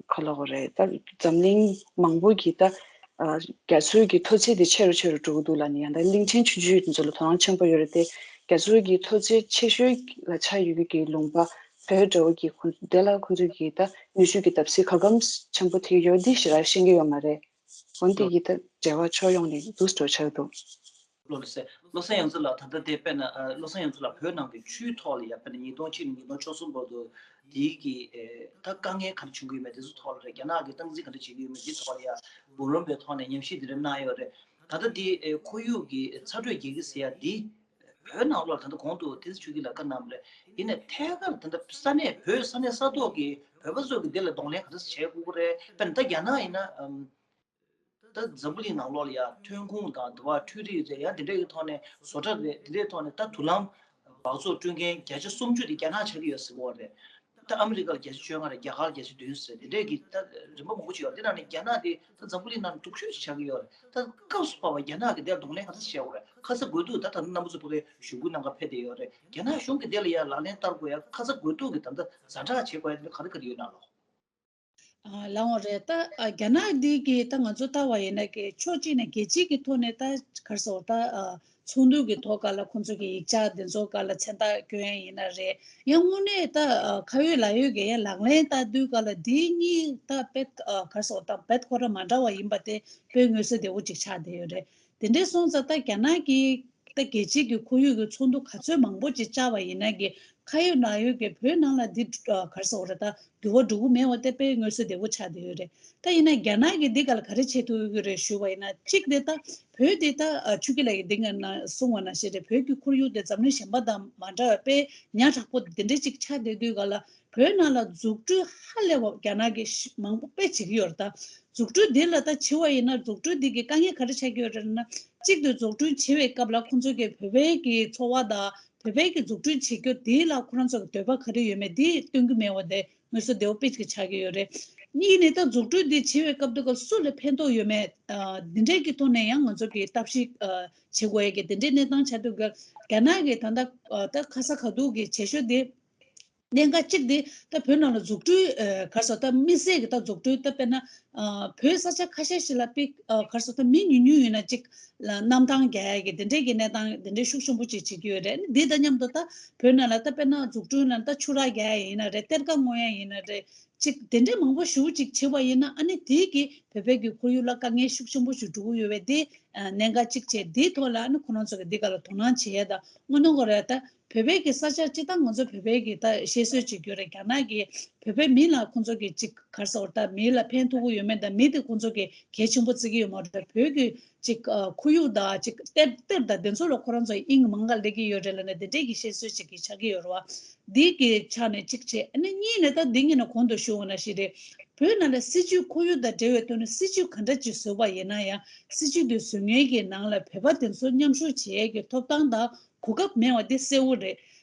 ག་ལབ་དགོས་རེད། ད་འཛམ་གླིང་མང་པོ་གི་ད་ཨ་རྒྱ་མཚོའི་གི་མཐོ་ཚད་དེ་ཆེ་རུ་ཆེ་རུ་འགྲོ་གི་འདུག་ལབ་ནས། ཡང་ད་གླིང་ཆེན་ཆུང་ཆུང་དེ་ཚོ་ལ་དོ་སྣང་ཆེན་པོ་ཡོད་རེད་དེ། རྒྱ་མཚོའི་གི་མཐོ་ཚད་ཆེ་ཤོས་ལ་ཆགས་ཡོད་ཀྱི་ལུང་པ་ བོད་འདྲ་བོ་གི་ཁོང་དེ་ལ་ཁོང་ཚོ་གི་ད་ནུས་ཤུགས་ཀྱི་བརྡབ་གསིག་ག་གམ་ཆེན་པོ་ཐེབས་ཡོད་འདི་ཞེ་དྲག་ཤེས་ཀྱི་ཡོད་མ་རེད། འོན་ཏེ་ཡི་ད་འབྲེལ་བ་ཕྱོགས་ཡོངས་ནས་འདུག་སྤྲོ་ཆགས་འདུག་བློ་ལ་སེ། བློ་བཟང་ཡོངས་རྫོགས་ལགས། ད་ལྟ་དེ་དཔེར་ན་ཨ་བློ་བཟང་ཡོངས་རྫོགས་ལགས་བོད་ནང་གི་ཆུའི་ཐོག་ལ་ཡ་དཔེར་ན་ཉིས་སྟོང་གཅིག་ནས་ཉིས་སྟོང་བཅུ་གསུམ་བར་དུ་དེའི་གི་ཨེ་ད་དཀའ་ངལ་ག་རེ་བྱུང་གི་ཡོད་མེད་དེ་ཚོ་ཐོག་ལ་རེད། རྒྱ་ནག་གིས་སྟངས་འཛིན་ག་འདྲ་བྱེད་ཀྱི་ཡོད་མེད་དེ་ཐོག་ལ་ཡ་འབུམ་རམས་པའི་ཐོག་ནས་ཉམས་ཞིབ་དེ་འདྲ་གནང་ཡོད་རེད། ད་ལྟ་དེ་ཨེ་ཁོར་ཡུག་གི་ཚ་དྲོད་རྒྱས་ཀྱི་ཟེར་ཡ་དེ་བོད་ནང་ལོགས་ད་ལྟ་གོང་དུ་དེ་ཚོ་ཆུ་གི་ལ་བཀའ་གནང་བ་རེད། ཡིན་ནའི་ཐད་ཀར་ད་ལྟ་ས་གནས་བོད་ས་གནས་ས་ཐོག་གི་བོད་པ་ཚོ་གི་དེ་ལ་གདོང་ལེན་ག་འདྲ་བྱེད་དགོས་ཀྱི་རེད། དཔེར་ན་ད་རྒྱ་ནག་ཡིན་ན་ཨམ། ད་འཛམ་བུ་གླིང་ནང་ལོགས་ལ་ཡ་ཐོན་ཁུངས་དང་དུ་བ་འཕྲུལ་རིག་རེད་ཡ་དེ་འདྲ་གི་ཐོག་ནས་བཟོ་གྲྭ་རེད་དེ་འདྲའི་ཐོག་ནས་ད་དུག་ལམ་འབག་བཙོག་སྤྲོད་མཁན་བརྒྱ་ཆ་སུམ་ཅུ་དེ་རྒྱ་ནག་ཆགས་ཀྱི་ཡོད་ཟེར་གོ་རེད། ད་ཨ་མི་རི་ཀ་ལ་བརྒྱ་ཆ་བཅོ་ལྔ་རེད། རྒྱ་གར་བརྒྱ་ཆ་བདུན་ཟེར་དེ་འདྲའི་གི་ད་རིམ་པ་མང་པོ་ཅིག་ཡོད། དེ་ནང་ནས་རྒྱ་ནག་དེ་ད་འཛམ་བུ་གླིང་ནང་སྡུག་ཤོས་ཤིག་ཆགས་ཀྱི་ཡོད་རེད། ད་སྐབས་སུ་བབས་པ་རྒྱ་ནག་གི་དེར་གདོང་ལེན་ག་ཚོད་བྱས་ཡོད་རེད། ཁ་ཚ་དགོས་གཏུག་ད་ད་རྣམ་པ་ཚོ་ཕ་གིའི་གཞུང་གི་རྣམ་པ་ཕེབས་བསྡད་ཡོད་རེད། རྒྱ་ནག་གཞུང་གི་དེ་ལ་ཡ་ལག་ལེན་བསྟར་དགོས་ཡ་ཁ་ཚ་དགོས་གཏུག་གི་ད་ལྟ་ཛ་དྲག་བྱེད་དགོས་ཡ་དེ་ག་རེ་ག་རེ་ཡོད་ན་ལོ། ཨ་ལགས་འོང་རེད། ད་ཨ་རྒྱ་ནག་འདི་གི་ད་ང་ཚོ་ལྟ་བ་ཡིན་ན་གི་ཕྱོགས་གཅིག་ནས་རྒྱལ་སྤྱི་གི་ཐོག་ནས་ད་ག་རེ་ཟེར་ད་ཨ་ཚོགས་འདུ་གི་ཐོག་སྒང་ལ་ཁོང་ཚོ་གི་ཡིག་ཆ་འདི་ཚོ་སྒང་ལ་མཚན་རྟགས་བསྐྱོན་ཡ་ཡིན་ན་རེད། ཡང་དངོས་གནས་ད་ཨ་ཁ་ཡོད་ལག་ཡོད་ཀྱི་ཡ་ལག་ལེན་བསྟར་དུས་སྒང་ལ་འདི་གཉིས་ད་དཔེ་ཨ་ག་རེ་ཟེར་ད་དཔེ་ཁོ་རང་མ་འདྲ་བ་ཡིན་པ་དེ་དཔེ་མངོན་གསལ་དོད་པོ་ཅིག་ཆགས་བསྡད་ཡོད་རེད། དེ་འདྲའི་སོང་ཙང་ད་རྒྱ་ནག་གི་ད་རྒྱལ་སྤྱི་གི་ཁོར་ཡུག་གི་ཚོགས་འདུ་ག་ཚོད་མང་པོ་ཅིག་བཅར་བ་ཡིན་ན་གི་ཁ་ཡོད་ལག་ཡོད་ཀྱི་བོད་ནང་ལ་འདི་ག་རེ་ཟེར་དགོས་རེད། ད་འགྱུར་བ་འགྲོ་གི་མེད་པ་དེ་དཔེ་མངོན་གསལ་དོད་པོ་ཆགས་བསྡད་ཡོད་རེད། ད་ཡིན་ན་རྒྱ་ནག་གིས་འདི་ག་ལ་ག་རེ་བྱེད་ཐུབ་ཀྱི་རེད་ཞུ་བ་ཡིན་ན་གཅིག་དེ་ད་བོད་འདི་ད་ཆོས་སྐྱིད་ལགས་ཀྱིས་འདི་སྔ་ན་གསུངས་པ་ནང་བཞིན་རེད། བོད་ཀྱི་ཁོར་ཡུག་དེ་འཛམ་གླིང་གཞན་པ་དང་མ་འདྲ་བ་དཔེ་ཉག་ཕྲ་པོ་འདི་འདྲ་ཅིག་ཆགས་བསྡད་དུས་ག་ལ་བོད་ནང་ལ་འཛུགས་སྐྲུན་ཧ་ལས་པ་རྒྱ་ནག་གིས་ཤ་མང་པོ་དཔེ་བྱེད་ཀྱི་ཡོད་རེད། ད་འཛུགས་སྐྲུན་འདི་ལ་ད་བྱེད་པ་ཡིན་ན་འཛུགས་སྐྲུན་འདི་གི་དཀའ་ངལ་ག་རེ་ཆགས་ཀྱི་ཡོད་རེད་ན། གཅིག་ཏུ་འཛུགས་སྐྲུན་བྱེད་པའི་སྐབས་ལ་ཁོང་ཚོ་གི་བོད་པའི་གི་འཚོ་བ་དང་བོད་པའི་གི་འཛུགས་སྐྲུན་བྱེད་རྒྱུ་འདི་ལ་ཁོ་རང་ཚོ་གི་འདོད་པ་ག་རེ་ཡོད་མེད་འདི་སྟོན་གྱི་མེད་པ་དེ་མངོན་གསལ་དོད་པོ་དཔེ་ཅིག་ཆགས་ཀྱི་ཡོད་རེད། གཉིས་ནས་ད་འཛུགས་སྐྲུན་འདི་བྱེད་པའི་སྐབས་དུས་སྐབས་སུ་ལ་ཕན་ཐོགས་ཡོད་མེད་ཨ་འདི་འདྲའི་གི་ཐོག་ནས་ཡང་ང་ཚོ་གི་བརྟག་ཞིབ་ཨ་བྱེད་དགོས་ཡ་གི་དེ་འདྲའི་གནས་སྟངས་ཆགས་དུས་ག་རྒྱ་ནག་གི་ད་ལྟ་ཨ་ད་ཁ་ས་ཁ་ཐུག་གི་བྱེད་ཕྱོགས་འདི། གནད་འགག་གཅིག་དེ་ད་བོད་ནང་ལ་འཛུགས་སྐྲུན་ཨ་ག་རེ་ཟེར་ད་དམིགས་བསལ་གྱི་ད་འཛུགས་སྐྲུན་ད་དཔེར་ན་ཨ་བོད་ས་ཆ་ཁ་ཤས་ཤིག་ལ་པིག་ཨ་ག་རེ་ཟེར་ད་མི་ཉུང་ཉུང་ཡོད་ན་གཅིག་ལ་གནམ་ཐང་རྒྱག་ཡ་གི་དེ་འདྲའི་གི་གནས་སྟངས་དེ་འདྲའི་ཤུགས་ཆེན་པོ་ཅིག་བྱེད་ཀྱི་ཡོད་རེད། ཨ་ནི་དེ་དང་མཉམ་དུ་ད་བོད་ནང་ལ་ད་དཔེར་ན་འཛུགས་སྐྲུན་ལ་ད་ཆུ་རགས་རྒྱག་ཡ་ཡིན་ན་རེད། གཏེར་ཁ་སྔོག་ཡ་ཡིན་ན་རེད། ཅིག་དེ་འདྲའི་མང་པོ་ཞེ་པོ་ཅིག་བྱེད་པ་ཡིན་ན་ཨ་ནི་དེ་གི་བོད་པའི་གི་ཁོར་ཡུག་ལ་དཀའ་ངལ་ཤུགས་ཆེན་པོ་ཞིག་འགྲོ་གི་ཡོད་པས་དེ་ཨ་གནད་འགག་གཅིག་བྱས། དེའི་ཐོག་ལ་ཨ་ནི་ཁོ་རང་ཚོ་གི་འདི་ག་ལ་དོ་སྣང་བྱེད་ཡ་ད་དངོས་གནས་ཁོ་རང་ད་བོད་པའི་གི་ས་ཆ་སྤྱི་བཏང་ང་ཚོ་བོད་པའི་གི་ད་བཤད་སྲོལ་ཅིག་ཡོད་རེད། རྒྱ་ནག་གི་བོད་པའི་མི་ལ་ཁོང་ཚོ་གི་ཅིག་ག་རེ་ཟེར་ད་མི་ལ་ཕན་ཐོགས་ཀྱི་ཡོད་མེད་ད་མི་དེ་ཁོང་ཚོ་གི་གལ་ཆེན་པོ་བརྩི་གི་ཡོད་མ་རེད། བོད་ཀྱི་ཅིག་ཨ་ཁོར་ཡུག་ད་ཅིག་གཏེར་གཏེར་ད་དེ་ཚོ་ལ་ཁོ་རང་ཚོ་དབྱིངས་མང་ག་སླེབས་ཀྱི་ཡོད་རེད་ལབ་ནས་དེ་འདྲའི་གི་བཤད་སྲོལ་ཅིག་གི་ཆགས་ཀྱི་ཡོད་རེད་བ། འདི་གི་ཆ་ནས་གཅིག་བྱས། ཨ་ནི་གཉིས་ནས་ད་འདི་གཉིས་ནས་གོང་དུ་ཞུ་བ་ནང་བཞིན་རེད། བོད་ནང་ལ་སྲིད་ཇུས་ཁོར་ཡུག་དང་འབྲེལ་བའི་ཐོག་ནས་སྲིད་ཇུས་ག་འདྲ་ཅིག་བཟོས་པ་ཡིན་ན་ཡང་སྲིད་ཇུས་དེ་བཟོ་མཁན་གྱི་ནང་ལ་བོད་པ་དེ་ཚོ་མཉམ་ཞུགས་བྱེད་ཡས་ཀྱི་ཐོབ་ཐང་དང་གོ་སྐབས་མེད་པ་དེ་གསལ་བོ་རེད།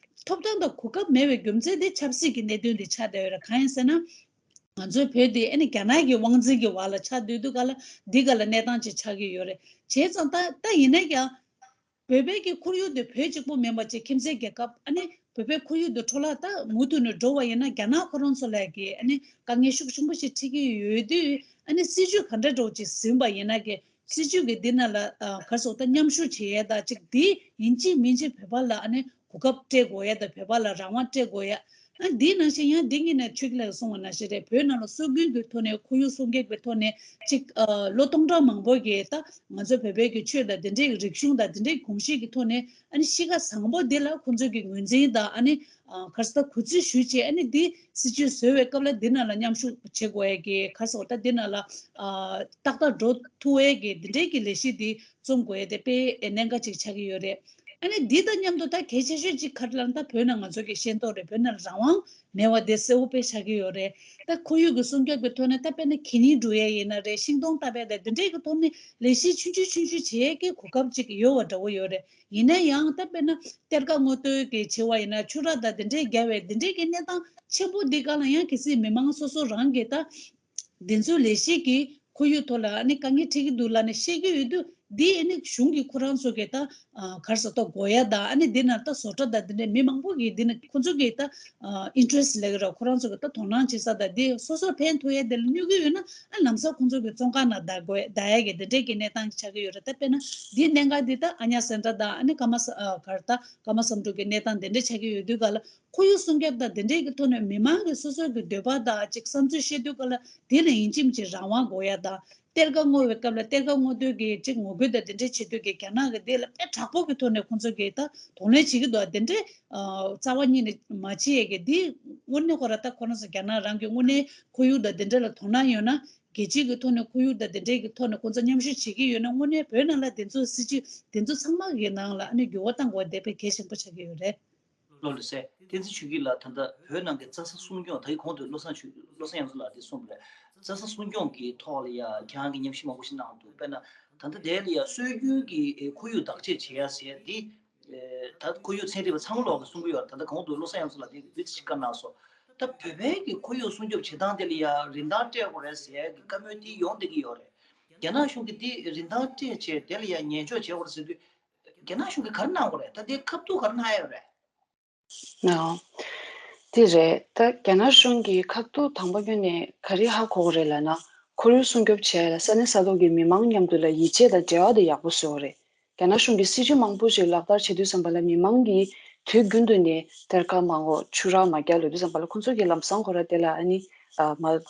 ཐོབ་ཐང་དང་གོ་སྐབས་མེད་པའི་རྒྱུ་མཚན་དེ་ཆབ་སྲིད་ཀྱི་གནད་དོན་དེ་ཆགས་བསྡད་ཡོད་རེད། གང་ཡིན་ཟེར་ན། ང་ཚོའི་བོད་དེ་ཨ་ནི་རྒྱ་ནག་གི་དབང་འཛིན་གྱི་འོག་ལ་ཆགས་སྡོད་དུས་ག་ལ་འདི་ག་ལ་གནས་སྟངས་ཅིག་ཆགས་ཀྱི་ཡོད་རེད། བྱས་ཙང་ད་ད་ཡིན་ན་ཡང་། བོད་པའི་གི་ཁོར་ཡུག་དེ་བོད་གཅིག་པུ་མིན་པ་ཅིག་ཁྱིམ་མཚེས་རྒྱལ་ཁབ་ཨ་ནི་བོད་པའི་ཁོར་ཡུག་དེ་འཕྲོ་བརླག་ད་མུ་མཐུད་ནས་འགྲོ་བ་ཡིན་ན་རྒྱ་ནག་ཁོ་རང་ཚོ་ལ་གི་ཨ་ནི་དཀའ་ངལ་ཤུགས་ཆེན་པོ་ཞིག་འཕྲད་ཀྱི་ཡོད་དུས་ཨ་ནི་སྲིད་ཇུས་ག་འདྲ་འདྲ་བོ་ཅིག་ཟིན་པ་ཡིན་ན་གི་སྲིད་ཇུས་ཀྱི་འདི་ནང་ལ་ཨ་ག་རེ་ཟེར་ད་མཉམ་ཞུགས་བྱེད་ཡས་ད་ཅིག་འདི་ཡིན་གཅིག་མིན་གཅིག་བོད་པ་ལ་ཨ་ནི་གོ་སྐབས་སྤྲད་དགོས་ཡས་ད་བོད་པ་ལ་རང་དབང་སྤྲད་དགོས་ཡས། ཨ་འདིའི་ནང་བཞིན་ཡང་འདི་གཉིས་ནས་ཆོས་སྐྱིད་ལགས་གསུངས་པ་ནང་བཞིན་རེད། བོད་ནང་ལ་སྲོལ་རྒྱུན་གྱི་ཐོག་ནས་ཁོར་ཡུག་སྲུང་སྐྱོབ་ཀྱི་ཐོག་ནས་ཅིག་ཨ་ལོ་སྟོང་ཕྲག་མང་པོ་གི་ད་ང་ཚོ་བོད་པའི་གི་ཆོས་དང་འདི་འདྲའི་རིག་གཞུང་དང་འདི་འདྲའི་གོམས་གཤིས་ཀྱི་ཐོག་ནས་ཨ་ནི་གཤིས་ཀ་བཟང་པོ་འདི་ལ་ཁོང་ཚོས་ཀྱི་ངོས་འཛིན་དང་ཨ་ནི་ཨ་ག་རེ་ཟེར་ད་གུས་བརྩི་ཞུས་བྱས་ཨ་ནི་འདི་སྲིད་ཇུས་བཟོ་བའི་སྐབས་ལ་འདི་ནང་ལ་མཉམ་ཞུགས་བྱེད་དགོས་ཡས་ཀྱི་ག་རེ་ཟེར་ད་འདི་ནང་ལ་ཨ་ཏག་ཏག་འགྲོ་ཐུབ་ཡས་ཀྱི་འདི་འདྲའི་གི་ལས་གཞི་འདི་རྩོམ་དགོས་ཡས་དེ་དཔེ་གནད་འགག་ཅིག་ཆགས་ཀྱི་ཡོད་རེད། ཨ་ནི་འདི་དང་མཉམ་དུ་ད་གལ་ཆེ་ཤོས་ཅིག་ག་རེ་ལབ་ན་ད་བོད་ནང་ང་ཚོ་གི་ཤེས་རྟོགས་རེད། བོད་ནང་རང་དབང་མེད་པ་དེ་གསལ་བོ་དཔེ་ཆགས་ཀྱི་ཡོད་རེད། ད་ཁོར་ཡུག་གི་སྲུང་སྐྱོབ་ཀྱི་ཐོག་ནས་ད་དཔེར་ན་གད་སྙིགས་འགྲོ་ཡས་ཡིན་ན་རེད། ཤིང་སྡོང་བཏབ་ཡས་དང་འདི་འདྲའི་གི་ཐོག་ནས་ལས་གཞི་ཆུང་ཆུང་ཆུང་ཆུང་བྱེད་ཡས་ཀྱི་གོ་སྐབས་ཅིག་ཡོད་པ་འདྲ་བོ་ཡོད་རེད། ཡིན་ན་ཡང་ད་དཔེར་ན་གཏེར་ཁ་སྔོག་འདོན་གྱི་བྱེད་པ་ཡིན་ན་ཆུ་རགས་དང་འདི་འདྲའི་རྒྱབ་པའི་འདི་འདྲའི་གི་གནས་སྟངས་ཆེན་པོ་འདི་སྒང་ལ་ཡང་གལ་སྲིད་མི་མང་སོ་སོ་རང་གི་ད། འདི་ཚོའི་ལས་གཞི་གི་ཁོར་ཡུག་ཐོག་ལ་ཨ་ནི་དཀའ་ངལ་འཕྲད་ཀྱི་འདུག་ལབ་ནས་བཤད་ཀྱི་ཡོད་དུས་ འདི་ཨ་ནི་གཞུང་གི་ཁོ་རང་ཚོ་གི་ད་གར་ས་ཏོ་གོ་ཡ་དང་ཨ་ནི་འདི་ན་ད་བཟོ་གྲྭ་དང་འདི་འདྲ་མི་མང་པོ་གི་འདི་ན་ཁོ་ཚོ་གི་ད་interest་ལེགས་ར་ཁོ་རང་ཚོ་གི་ད་དོ་སྣང་བྱེད་ས་དང་འདི་སོ་སོར་ཕན་ཐོགས་ཡ་དེ་ལ་གནོད་ཀྱི་ཡོད་ན་ཨ་ལམ་སང་ཁོ་ཚོ་གི་བཙོན་ཁང་ན་བསྡད་དགོས་བསྡད་ཡ་གི་འདི་འདྲའི་གི་གནས་སྟངས་ཆགས་ཀྱི་ཡོད་ར། ད་དཔེར་ན་འདི་གནད་འགག་འདི་ད་ཨ་ཉ་སེན་ཏྲ་དང་ཨ་ནི་ཀ་མ་ས་གར་ད་ཀ་མ་སམ་འབྲུག་གི་གནས་སྟངས་འདི་འདྲ་ཆགས་ཀྱི་ཡོད་དུས་ག་ལ། ཁོར་ཡུག་སྲུང་སྐྱོབ་དང་དེ་འབྲེལ་གྱི་ཐོག་ནས་མི་མང་གི་སོ་སོ་གི་འདོད་པ་དང་ཅིག་བསམ་ཚུལ་བཤད་དུས་སྐབས་ལ་དེ་ལ་ཡིན་གཅིག་མིན་གཅིག་རང་དབང་དགོས་ཡ་དང་གཏེར་ཁ་བསྔོག་པའི་སྐབས་ལ་གཏེར་ཁ་བསྔོག་དུས་ཀྱི་ཅིག་ངོ་རྒོལ་དང་དེ་འདྲས་བྱེད་དུས་ཀྱི་རྒྱ་ནག་གི་དེ་ལ་དཔེ་དྲག་པོ་གི་ཐོག་ནས་ཁོང་ཚོ་གིས་ད་གདོང་ལེན་བྱེད་ཀྱི་འདུག་དེ་འདྲས་རྩ་བ་ཉིད་ནས་མ་བྱེད་ཡས་ཀྱི་དེ་དངོས་གནས་ཁོ་ར་ད་ཁོ་རང་ཚོ་རྒྱ་ནག་རང་གི་དངོས་གནས་ཁོར་ཡུག་དང་དེ་འདྲས་ལ་དོ་སྣང་ཡོད་ན་རྒྱལ་སྤྱིའི་གི་ཐོག་ནས་ཁོར་ཡུག་དང་དེ་འདྲས་ཀྱི་ཐོག་ནས་ཁོང་ཚོ་མཉམ་ཞུགས་བྱེད་ཀྱི་ཡོད་ན་དངོས་གནས་བོད་ནང་ལ་དེ་ཚོ་སྲིད་ཇུས་དེ་ཚོ་ཚང་མ་གི་ནང་ལ་ཨ་ནི་འགྱུར་བ་གཏང་དགོས་དེ་དཔེ་གལ་ཆེན་པོ་ཆགས་ཀྱི་ཡོད་རེད། བློ་ལ་གསལ། བསྟན་འཛིན་ཆོས་སྐྱིད་ལགས་ད་ལྟ་བོད་ནང་གི་རྩྭ་ས་སྲུང་སྐྱོང་ད་གི་གོང་དུ་བློ་བཟང་ཆོས་བློ་བཟང་ཡང་སུ་ལགས་འདི་གསུངས་པ་རེད། རྩྭ་ས་སྲུང་སྐྱོང་གི་ཐོག་ལ་ཡ་ཁྱེད་རང་གི་ཉམས་ཞིབ་མང་པོ་ཞིག་གནང་འདུག་དཔེར་ན་ད་ལྟ་དེ་ལ་ཡ་སྲོལ་རྒྱུན་གྱི་ཁོར་ཡུག་བདག་གཅེས་བྱེད་ཡ་ཟེར་ཡ་འདི་ད་ཁོར་ཡུག་ཚན་རིག་པ་ཚང་མ་ལོག་གི་གསུང་གི་ཡོད་རེད། ད་ལྟ་གོང་དུ་བློ་བཟང་ཡང་སུ་ལགས་འདི་འདི་ཞིག་བཀའ་གནང་སོང་། ད་བོད་པའི་གི་ཁོར་ཡུག་སྲུང་སྐྱོབ་བྱེད་སྟངས་དེ་ལ་ཡ་རིན་ཐང་སྤྲད་དགོས་རེད་ཟེར་ཡ་གི་བཀའ་མོལ་འདི་ཡོང་བསྡད་ཀྱི་ཡོད་རེད། རྒྱ་ནག་གཞུང་གིས་འདི་རིན་ཐང་སྤྲད་བྱས་དེ་ལ་ཡ་ཉན་འཇོག་བྱེད་དགོས་རེད་ཟེར་དུས་རྒྱ་ནག་གཞུང་གིས་ག་རེ་གནང་དགོས་རེད། ད་འདི་ཁ་ཐུག་ག་རེ་གནང་ཡོད་རེད། ཨོ། དེ་རེད། ད་རྒྱ་ནག་གཞུང་གིས་ཁ་ཐུག་དང་པོ་ཉིད་ནས་ག་རེ་ཧ་གོ་གི་རེད་ལབ་ན། ཁོར་ཡུག་སྲུང་སྐྱོབ་བྱས་ལ་ས་གནས་ས་ཐོག་གི་མི་མང་མཉམ་དུ་ལ་ཡིད་ཆེས་དང་འབྲེལ་བ་དེ་ཡག་པོ་བཟོས་ཡོད་རེད། རྒྱ་ནག་གཞུང་གིས་སྲིད་ཇུས་མང་པོ་ཞིག་ལག་བསྟར་བྱེད་དུས་ཙམ་པ་ལ་མི་མང་གིས་དུས་རྒྱུན་དུ་ནས་གཏེར་ཁ་མ་བསྔོག་ཆུ་རགས་མ་རྒྱག་ལབ་དུས་ཙམ་པ་ལ་ཁོང་ཚོ་གིས་ལམ་སང་ཁོ་ར་དེ་ལ་ཨ་ནི་ཨ་མ་ད་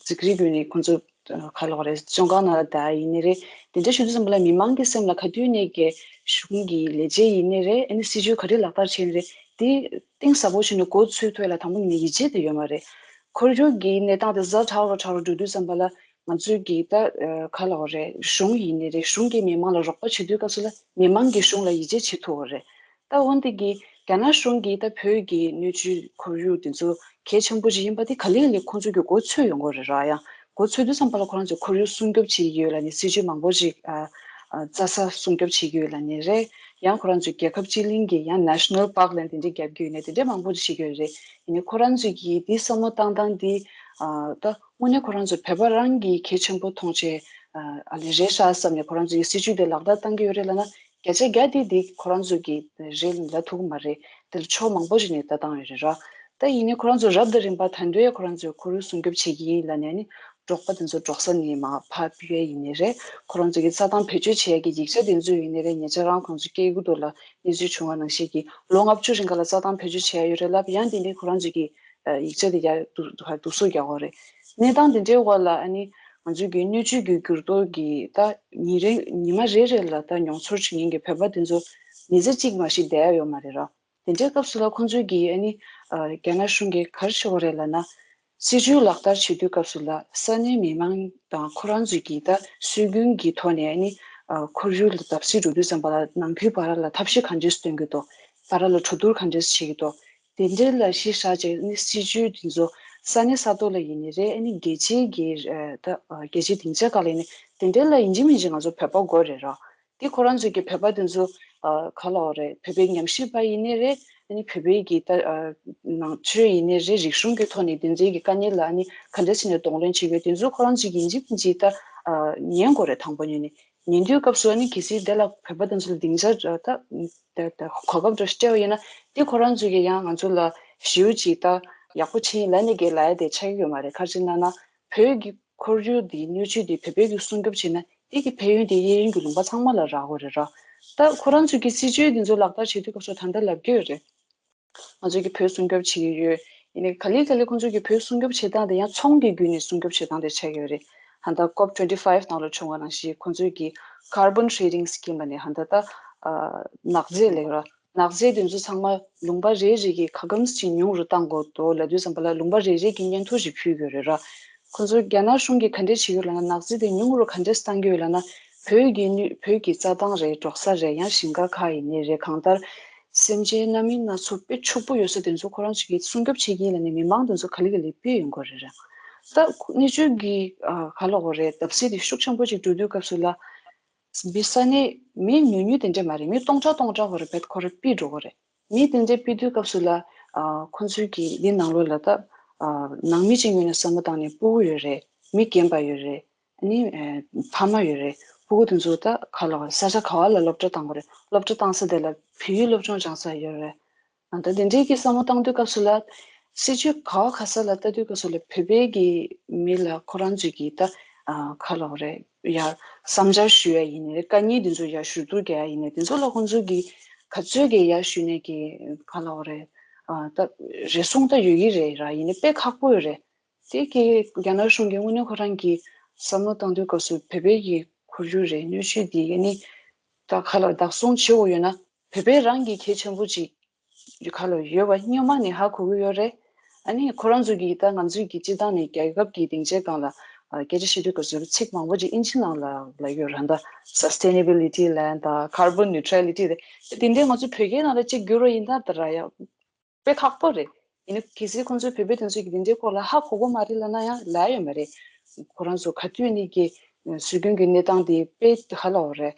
འཛིང་རིགས་བརྒྱུད་ནས་ཁོང་ཚོ་ག་ལབ་དགོས་རེད། བཙོན་ཁང་ནང་ལ་བསྡད་ཡིན་ནི་རེད། དེ་འདྲ་ཞུ་དུས་ཙམ་པ་ལ་མི་མང་གི་སེམས་ལ་ག་དུས་ནས་ཀྱི་གཞུང་གི་ལས་བྱེད་ཡིན་ནི་རེད། ཨ་ནི་སྲིད་ཇུས་ག་རེ་ལག་བསྟར་བྱས་ནི་རེད། དེ་གཏིང་ཟབ་པོ་བྱས་ནས་མགོ་ཚོས་ཐུབ་ཡ་ལ་དང་པོ་ཉིད་ནས་ཡིད་ཆེས་དེ་ཡོད་མ་རེད། ཁོར་ཡུག་གི་གནས་སྟངས་དེ་ཛ་དྲག་རུ་དྲག་རུ་འགྲོ་དུས་ཙམ་པ་ལ་ང་ཚོས་ཀྱི་ད་ག་ལབ་དགོས་རེད། གཞུང་ཡིན་ནི་རེད། གཞུང་གིས་མི་མང་ལ་རོགས་པ་བྱེད་དུས་སྐབས་སུ་ལ་མི་མང་གིས་གཞུང་ལ་ཡིད་ཆེས་བྱེད་ཐུབ་ཡོད་རེད། ད་འོན་ཏེ་གི་རྒྱ་ནག་གཞུང་གིས་ད་བོད་ཀྱི་སྣོད་བཅུད་ཁོར་ཡུག་དེ་ཚོ་གལ་ཆེན་པོ་ཞིག་ཡིན་པ་དེ་ག་ལེ་ག་ལེ་ཁོང་ཚོ་གི་མགོ་ཚོས་ཡོང་གི་རེད་ར། ཡང་མགོ་ཚོས་དུས་ཙམ་པ་ལ་ཁོ་རང་ཚོས་ཁོར་ཡུག་སྲུང་སྐྱོབ་བྱེད་ཀྱི་ཡོད་ལབ་ནས་སྲིད་ཇུས་མང་པོ་ཞིག་ཨ་ཨ་རྩྭ་ས་སྲུང་སྐྱོབ་བྱེད་ཀྱི་ཡོད་ལབ་ནས་རེད། ཡང་ཁོ་རང་ཚོས་རྒྱལ་ཁབ་སྤྱི་གླིང་གི་ཡང་National Park་ལབ་དེ་འདྲ་རྒྱབ་ཀྱི་ཡོད་ནས་དེ་འདྲ་མང་པོ་ཞིག་བྱེད་ཀྱི་ཡོད་རེད། ཡིན་ནའི་ཁོ་རང་ཚོས་ཀྱིས་དེ་བསམ་བློ་བཏང་སྟངས་དེ་ཨ་ད་དངོས་གནས་ཁོ་རང་ཚོ་བོད་པ་རང་གི་གལ་ཆེན་པོ་མཐོང་བྱས་ཨ་ཨ་ལས་རེད་ཤག་བསམ་ནས་ཁོ་རང་ཚོས་ཀྱི་སྲིད་ཇུས་དེ་ལག་བསྟར་བཏང་གི་ཡོད་རེད་ལབ་ན། བརྒྱ་ཆ་བརྒྱ་དེ་དེ་ཁོ་རང་ཚོ་གི་རེད་ལབ་ཐུབ་ཀྱི་མ་རེད། དེ་ལ་ཕྱོགས་མང་པོ་ཞིག་ནས་ལྟ་སྟངས་ཡོད་རེད་ར། ད་ཡིན་ནའི་ཁོ་རང་ཚོ་རབ་དང་རིམ་པ་ད་དུང་ཡང་ཁོ་རང་ཚོས་ཁོར་ཡུག་སྲུང་སྐྱོབ་བྱེད་ཀྱི་ཡིན་ལབ་ནས་ནི་འབྲོག་པ་དེ་ཚོ་འབྲོག་ས་ནས་མར་ཕར་ཕུད་ཡས་ཡིན་ནའི་རེད། ཁོ་རང་ཚོ་གི་རྩྭ་ཐང་བེད་སྤྱོད་བྱེད་ཡས་ཀྱི་ཡིག་ཆ་དེ་ཚོ་ཡིན་ནའི་རེད། ཉེ་ཆར་རང་ཁོང་ཚོ་སྐད་ཡིག་ཐོག་ལ་གནས་ཚུལ་བྱུང་བ་ནང་བཞིན་གྱི་ལོ་ལྔ་བཅུ་རིང་ག་ལ་རྩྭ་ཐང་བེད་སྤྱོད་བྱེད་ཡས་ཡོད་རེད་ལབ། ཡང་དེ་ནས་ཁོ་རང་ཚོ་གི་ཡིག་ཆ་དེ་ཡར་བསྡུ་བསྡུ་གསོག་རྒྱག་དགོས་རེད། གནས་སྟངས་དེ་འདྲའི་འོག་ལ་ཨ་ནི་ང་ཚོའི་གི་སྣོད་བཅུད་ཀྱི་འགྱུར་ལྡོག་གི་ད་ཉིན་རེ་ཉི་མ་རེ་རེ་ལ་ད་མྱོང་ཚོར་བྱེད་མཁན་གྱི་བོད་པ་དེ་ཚོ་མི་ཚེ་གཅིག་མ་ཞིག་བསྡད་ཡ་ཡོད་མ་རེད་ར། དེ་འདྲའི་སྐབས་སུ་ལ་ཁོང་ཚོས་གི་ཨ་ནི་རྒྱ་ནག་གཞུང་གིས་ག་རེ་བྱེད་དགོས་རེད་ལབ་ན། སྲིད་ཇུས་ལག་བསྟར་བྱེད་དུས་སྐབས་སུ་ལ་ས་གནས་མི་མང་དང་ཁོ་རང་ཚོས་གི་ད་སྲོལ་རྒྱུན་གྱི་ཐོག་ནས་ཨ་ནི་ཁོར་ཡུག་ལ་བརྡབ་གསིག་འགྲོ་དུས་ཙམ་པ་ལ་ནང་ཁུལ་བར་ལ་ཐབས་ཤེས་ག་འདྲས་སྟོན་གྱི་འདུག་བར་ལ་གྲོས་བསྡུར་ག་འདྲས་བྱེད་ཀྱི་འདུག་དེ་འདྲའི་ལ་གཞི་བཞག་བྱས་ནི་སྲིད་ཇུས་དེ་ཚོ་ས་གནས་ས་ཐོག་ལ་ཡིན་ནི་རེད། ཨ་ནི་རྒྱལ་སྤྱིའི་གི་ཨ་ད་ཨ་རྒྱལ་སྤྱིའི་སྡིངས་ཆ་ཁག་ལ་ཡིན་ནི་དེ་འདྲའི་ལ་ཡིན་གཅིག་མིན་གཅིག་ང་ཚོ་བོད་པ་དགོས་རེད་ར། དེ་ཁོ་རང་ཚོའི་གི་བོད་པ་དེ་ཚོ་ཨ་ག་ལབ་དགོས་རེད། བོད་པའི་ཉམས་ཞིབ་པ་ཡིན་ནི་རེད། ཨ་ནི་བོད་པའི་གི་ད་ཨ་ནང་ཆོས་ཡིན་ནི་རེད། རིག་གཞུང་གི་ཐོག་ནས་དེ་ཚོའི་གི་དཀའ་ངལ་ལ་ཨ་ནི་ག་འདྲ་བྱས་ནས་གདོང་ལེན་བྱེད་དགོས་དེ་ཚོ་ཁོ་རང་ཚོའི་གི་ཡིན་གཅིག་མིན་གཅིག་ད་ཨ་ཉན་དགོས་རེད། དང་པོ་ཉིད་ནས། ཉན་དུས་སྐབས་སུ་ཨ་ནི་གལ་སྲིད་དེ་ལ་བོད་པ་དེ་ཚོ་ལ་སྡིངས་ཆ་ད་ད་ད་གོ་སྐབས་འདྲ་སྤྲད་པ་ཡིན་ན་དེ་ཁོ་རང་ཚོས་ཀྱི་ཡང་ང་ཚོ་ལ་ཞེ་པོ་ཅིག་ད་ཡག་པོ་བྱས་ཡིན་ལབ་ནས་ཀྱི་ལབ་ཡ་དེ་ཆགས་ཀྱི་ཡོད་མ་རེད། ག་རེ་ཟེར་ན་ན་བོད་ཀྱི་ཁོར་ཡུག་འདི་སྣོད་བཅུད་འདི་བོད་པས་ཀྱི་སྲུང་སྐྱོབ་བྱས་ན་དེ་གི་ཕན་ཡོན་དེ་གཡས་གཡོན་གྱི་ལུང་པ་ཚང་མ་ལ་རག་གི་རེད་ར། ད་ཁོ་རང་ཚོས་ཀྱི་སྲིད་ཇུས་འདི་ཚོ་ལག་བསྟར་བྱེད་དུས་སྐབས་སུ་ད་ལྟ་ལབ་ཀྱི་ཡོད་རེད། ང་ཚོས་ཀྱི་བོད་སྲུང་སྐྱོབ་བྱེད་ཀྱི་ཡོད། ཡིན་ནའི་ག་ལེ་ག་ལེ་ཁོང་ཚོས་ཀྱི་བོད་སྲུང་སྐྱོབ་བྱེད་སྟངས་དེ་ཡང་ཚོང་གི་བརྒྱུད་ནས་སྲུང་སྐྱོབ་བྱེད་སྟངས་དེ་ཆགས་ཀྱི་ཡོད་རེད། ཧན་ད་ཀོབ་ཊུ་ཝེན་ཊི་ཕའིབ་ནང་ལ་བྱུང་བ་ནང་བཞིན་ཁོང་ཚོས་ཀྱི་ཀར་བོན་ཊེ་རེ་ཌིང་སི་ཀིམ་ལབ་ནས་ཧན་ད་ད་ནག་རྫས་ལབ་ཀྱི་རེད། ནག་རྫས་དེ་ཚོ་ཚང་མ་ལུང་པ་རེ་རེ་གི་ག་གམ་ཅིག་ཉུང་རུ་བཏང་དགོས་འདུག་ལབ་དུས་ཙམ་པ་ལ་ལུང་པ་རེ་རེ་གི་སྙན་ཐོ་ཞིག་ཕུལ་གྱི་ཡོད་རེད་ར། ཁོང་ཚོ་རྒྱ་ནག་གཞུང་གིས་ག་འདྲས་བྱེད་ཀྱི་ཡོད་ལབ་ན། ནག་རྫས་དེ་ཉུང་རུ་ག་འདྲས་བཏང་གི་ཡོད་ལབ་ན། བོད་ཀྱི་སྣོད་བོད་ཀྱི་རྩྭ་ཐང་རེད། འབྲོག་ས་རེད། ཡང་ཞིང་ཁ་ཁག་ཡིན་ནའི་རེད། གང་ལྟར་སེམས་ཅན་སྣ་མིན་སྣ་ཚོགས་དཔེ་ཕྱུག་པོ་ཡོད་ས་དེ་ཚོ་ཁོ་རང་ཚོ་གིས་སྲུང་སྐྱོབ་བྱེད་ཀྱི་ཡིན་ལབ་ནས་མི་མང་དེ་ཚོ་ག་ལེ་ག་ལེ་ཕུད་ཡོང་གི་རེད་ར། ད་ཁོ་གནས་ཚུལ་གྱི་ཨ་ག་ལབ་དགོས་རེད། བརྡབ་གསིག་དེ་ཤུགས་ཆེན་པོ་ཅིག་འགྲོ་དུས་སྐབས་སུ་ལ། མི་ས་གནས་མི་ཉུང་ཉུང་དེ་འདྲས་མ་རེད། མི་སྟོང་ཕྲག་སྟོང་ཕྲག་བར་བེད་ཁོ་ར་ཕུད་འགྲོ་གི་རེད། མི་དེ་འདྲས་ཕུད་དུས་སྐབས་སུ་ལ་ཨ་ཁོ་ཚོའི་གི་འདི་ནང་ལོགས་ལ་ད་ཨ་ནང་མི་གཅིག་ངོས་ནས་བསམ་བློ་བཏང་ནས་སྤུ་གུ་ཡོད་རེད། མི་རྒན་པ་ཡོད་རེད། ཨ་ནི་ཨ་ཕ་མ་ཡོད་རེད། ཕྲུ་གུ་དེ་ཚོ་ད་ག་ལ་བ་ས་ཆ་ག་བ་ལ་སློབ་གྲྭ་བཏང་དགོས་རེད། སློབ་གྲྭ་བཏང་ས་དེ་ལ་བོད་ཡིག་སློབ་སྦྱོང་སྦྱང་ས་ཡོད་རེད། ཨ་ད་དེ་འདྲའི་གི་བསམ་བློ་བཏང་དུས་སྐབས་སུ་ལ་སྲིད་ཇུས་ག་བ་ག་ས་ལ་ལྟ་དུས་སྐབས་སུ་ལ་བོད་པའི་གི་མི་ལ་ཁོ་རང་ཚོས་གི་ད་ག་ལ་བ་རེད་ཡ་བསམ་འཆར་ཞུ་ཡ་ཡིན་ནའི་རེད། དཀའ་ངལ་དེ་ཚོ་ཡ་ཞུ་གཏུག་རྒྱག་ཡ་ཡིན་ནའི་དེ་ཚོ་ལ་ཁོང་ཚོ་གི་ག་ཚོད་གི་ཡ་ཞུ་ནས་གི་ག་ལ་བ་རེད། ཨ་ད་རེ་ཟུང་ད་ཡོད་ཀྱི་རེད་ར། ཡིན་ནའི་དཔེ་ཁག་པོ་ཡོད་རེད། དེ་གི་རྒྱ་ནག་གཞུང་གིས་དངོས་གནས་ཁོ་རང་གི་བསམ་བློ་བཏང་དུས་སྐབས་སུ་བོད་པའི་གི་ཁོར་ཡུག་རེད། སྣོད་བཅུད་འདི་ཨ་ནི་ད་ག་ལ་བདག་བཟུང་བྱེད་དགོས་ཡོད་ན་བོད་པའི་རང་གི་གལ་ཆེན་པོ་ཅིག་ག་ལ་ཡོད་པ་སྔོན་མ་ནས་ཧ་གོ་གི་ཡོད་རེད། ཨ་ནི་ཁོ་རང་ཚོ་གིས་ད་ང་ཚོའི་གི་སྤྱི་བཏང་ནས་རྒྱལ་ཁབ་ཀྱི་སྡིངས་ཆའི་སྒང་ལ་ཨ་སྐད་ཆ་བཤད་དུས་སྐབས་སུ་ཚིག་མང་པོ་ཅིག་ཨིན་ཇི་ནང་ལ་ལ་ཡོད་རེད། ད་sustainability ལབ་ཡ་ད་carbon neutrality རེད། དེ་འདྲའི་ང་ཚོ་བོད་སྐད་ནང་ལ་ཅིག་བསྒྱུར་བ་ཡིན་ད་ད་ར་ཡ། དཔེ་ཁག་པོ་རེད། ཡིན་ན་གལ་སྲིད་ཁོང་ཚོའི་བོད་པའི་དེ་ཚོས་ཀྱི་དེ་འདྲའི་སྐོར་ལ་ཧ་གོ་གོ་མ་རེད་ལབ་ན་ཡང་ལབ་ཡོད་མ་རེད། ཁོ་རང་ཚོ་ག་དུས་ནས་ཀྱི་སྲོལ་རྒྱུན་གྱི་གནས་སྟངས་དེ་དཔེ་ཧ་ལ་བ་རེད།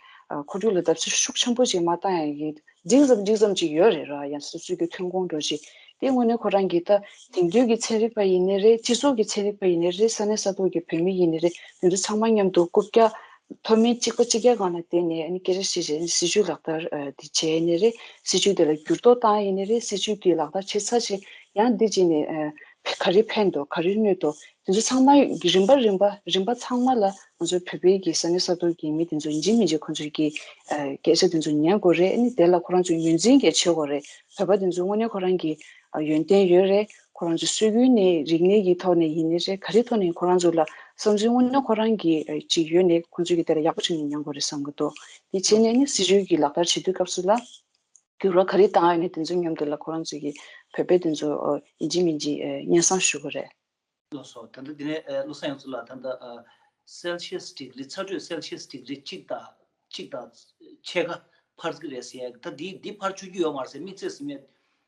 ཁོར་ཡུག་ལ་བརྡབ་གསིག་ཤུགས་ཆེན་པོ་ཅིག་མ་བཏང་ཡ་གི་འགྲིག་ཙམ་འགྲིག་ཙམ་ཅིག་ཡོད་རེད་ར། ཡང་སོ་སོའི་གི་ཐོན་ཁུངས་འགྲོ་ཅིག་དེ་དངོས་གནས་ཁོ་རང་གི་ད་དེང་དུས་ཀྱི་ཚན་རིག་པ་ཡིན་ནའི་རེད། སྤྱི་ཚོགས་ཀྱི་ཚན་རིག་པ་ཡིན་ནའི་རེད། ས་གནས་ས་ཐོག་གི་བོད་མི་ཡིན་ནའི་རེད། དེ་ཚོ་ཚང་མ་མཉམ་དུ་རྐུབ་བཀྱག་མཐོ་དམན་གཅིག་པ་གཅིག་རྐྱང་སྒང་ལ་བརྟེན་ནས་ཨ་ནི་སྐད་ཆ་བཤད་བྱས་ཨ་ནི་སྲིད་ཇུས་ལག་བསྟར་ཨ་དེ་བྱས་ནས་རེད། སྲིད་ཇུས་དེ་ལ་འགྱུར་ལྡོག་བཏང་ཡིན་ནའི་རེད། སྲིད་ཇུས་དེ་ལག་བསྟར་བྱེད་ཚར་རྗེས་ཡང་འདི་བྱས་ནས་ཨ་ག་རེ་ཕན་ཐོགས་ག་རེ་གནོད་ཐོགས་དེ་ཚོ་ཚང་མ་རིམ་པ་རིམ་པ་རིམ་པ་ཚང་མ་ལ་ང་ཚོ་བོད་པའི་གི་ས་གནས་ས་ཐོག་གི་མི་དེ་ཚོ་ཡིན་གཅིག་མིན་གཅིག་ཁོང་ཚོའི་གི་ཨ་སྐད་ཆ་དེ་ཚོ་ཉན་དགོས་རེད། ཨ་ནི་དེ་ལ་ཁོ་རང་ཚོ་ངོས་འཛིན་གྱི་བྱེད་དགོས་རེད། བོད་པ་དེ་ཚོ་དངོས་གནས་ཁོ་རང་གི་ཨ་ཡོན་ཏན་ཡོད་རེད། ཁོ་རང་ཚོ་སྲོལ་རྒྱུན་ནས་རིག་གནས་ཀྱི་ཐོག་ནས་ཡིན་ནའི་རེད། ག་རེ་ཐོག་ནས་ཁོ་རང་ཚོ་ལ་བསམ་ཚུལ་དངོས་གནས་ཁོ་རང་གི་ཨ་ཅིག་ཡོད་ནས་ཁོང་ཚོས་ཀྱི་དེ་ལ་ཡག་པོ་བྱུང་ནས་ཉན་དགོས་རེད་བསམ་གི་འདུག་དེ་བྱས་ནས་ནི་སྲིད་ཇུས་ཀྱི་ལག་བསྟར་བྱེད་དུས་སྐབས་སུ་ལ་འགྱུར་བ་ག་རེ་བཏང་ཡོད་ནས་དེ་ཚོ་མཉམ་དུ་ལ་ཁོ་རང་ཚོས་ཀྱི་བོད་པའི་དེ་ཚོ་ཨ་ཡིན་གཅིག་མིན་གཅིག་ཨ་སྙན་སེང་ཞུ་དགོས་རེད། ལགས་སོ། ད་ལྟ་འདི་ནས་ཨ་བློ་བཟང་ཡང་ཚུལ་ལགས། ད་ལྟ་ཨ་སེལ་ཤི་ཡས་ཌིག་རི་ཚ་དྲོད་སེལ་ཤི་ཡས་ཌིག་རི་གཅིག་དང་གཅིག་དང་ཕྱེད་ཀ་འཕར་གྱི་རེད་ཟེར་ཡ། ད་འདི་འདི་འཕར་བཅུག་རྒྱུ་ཡོད་མ་རེད་ཟེར། དམིགས་བསལ་ཟེར་མེད།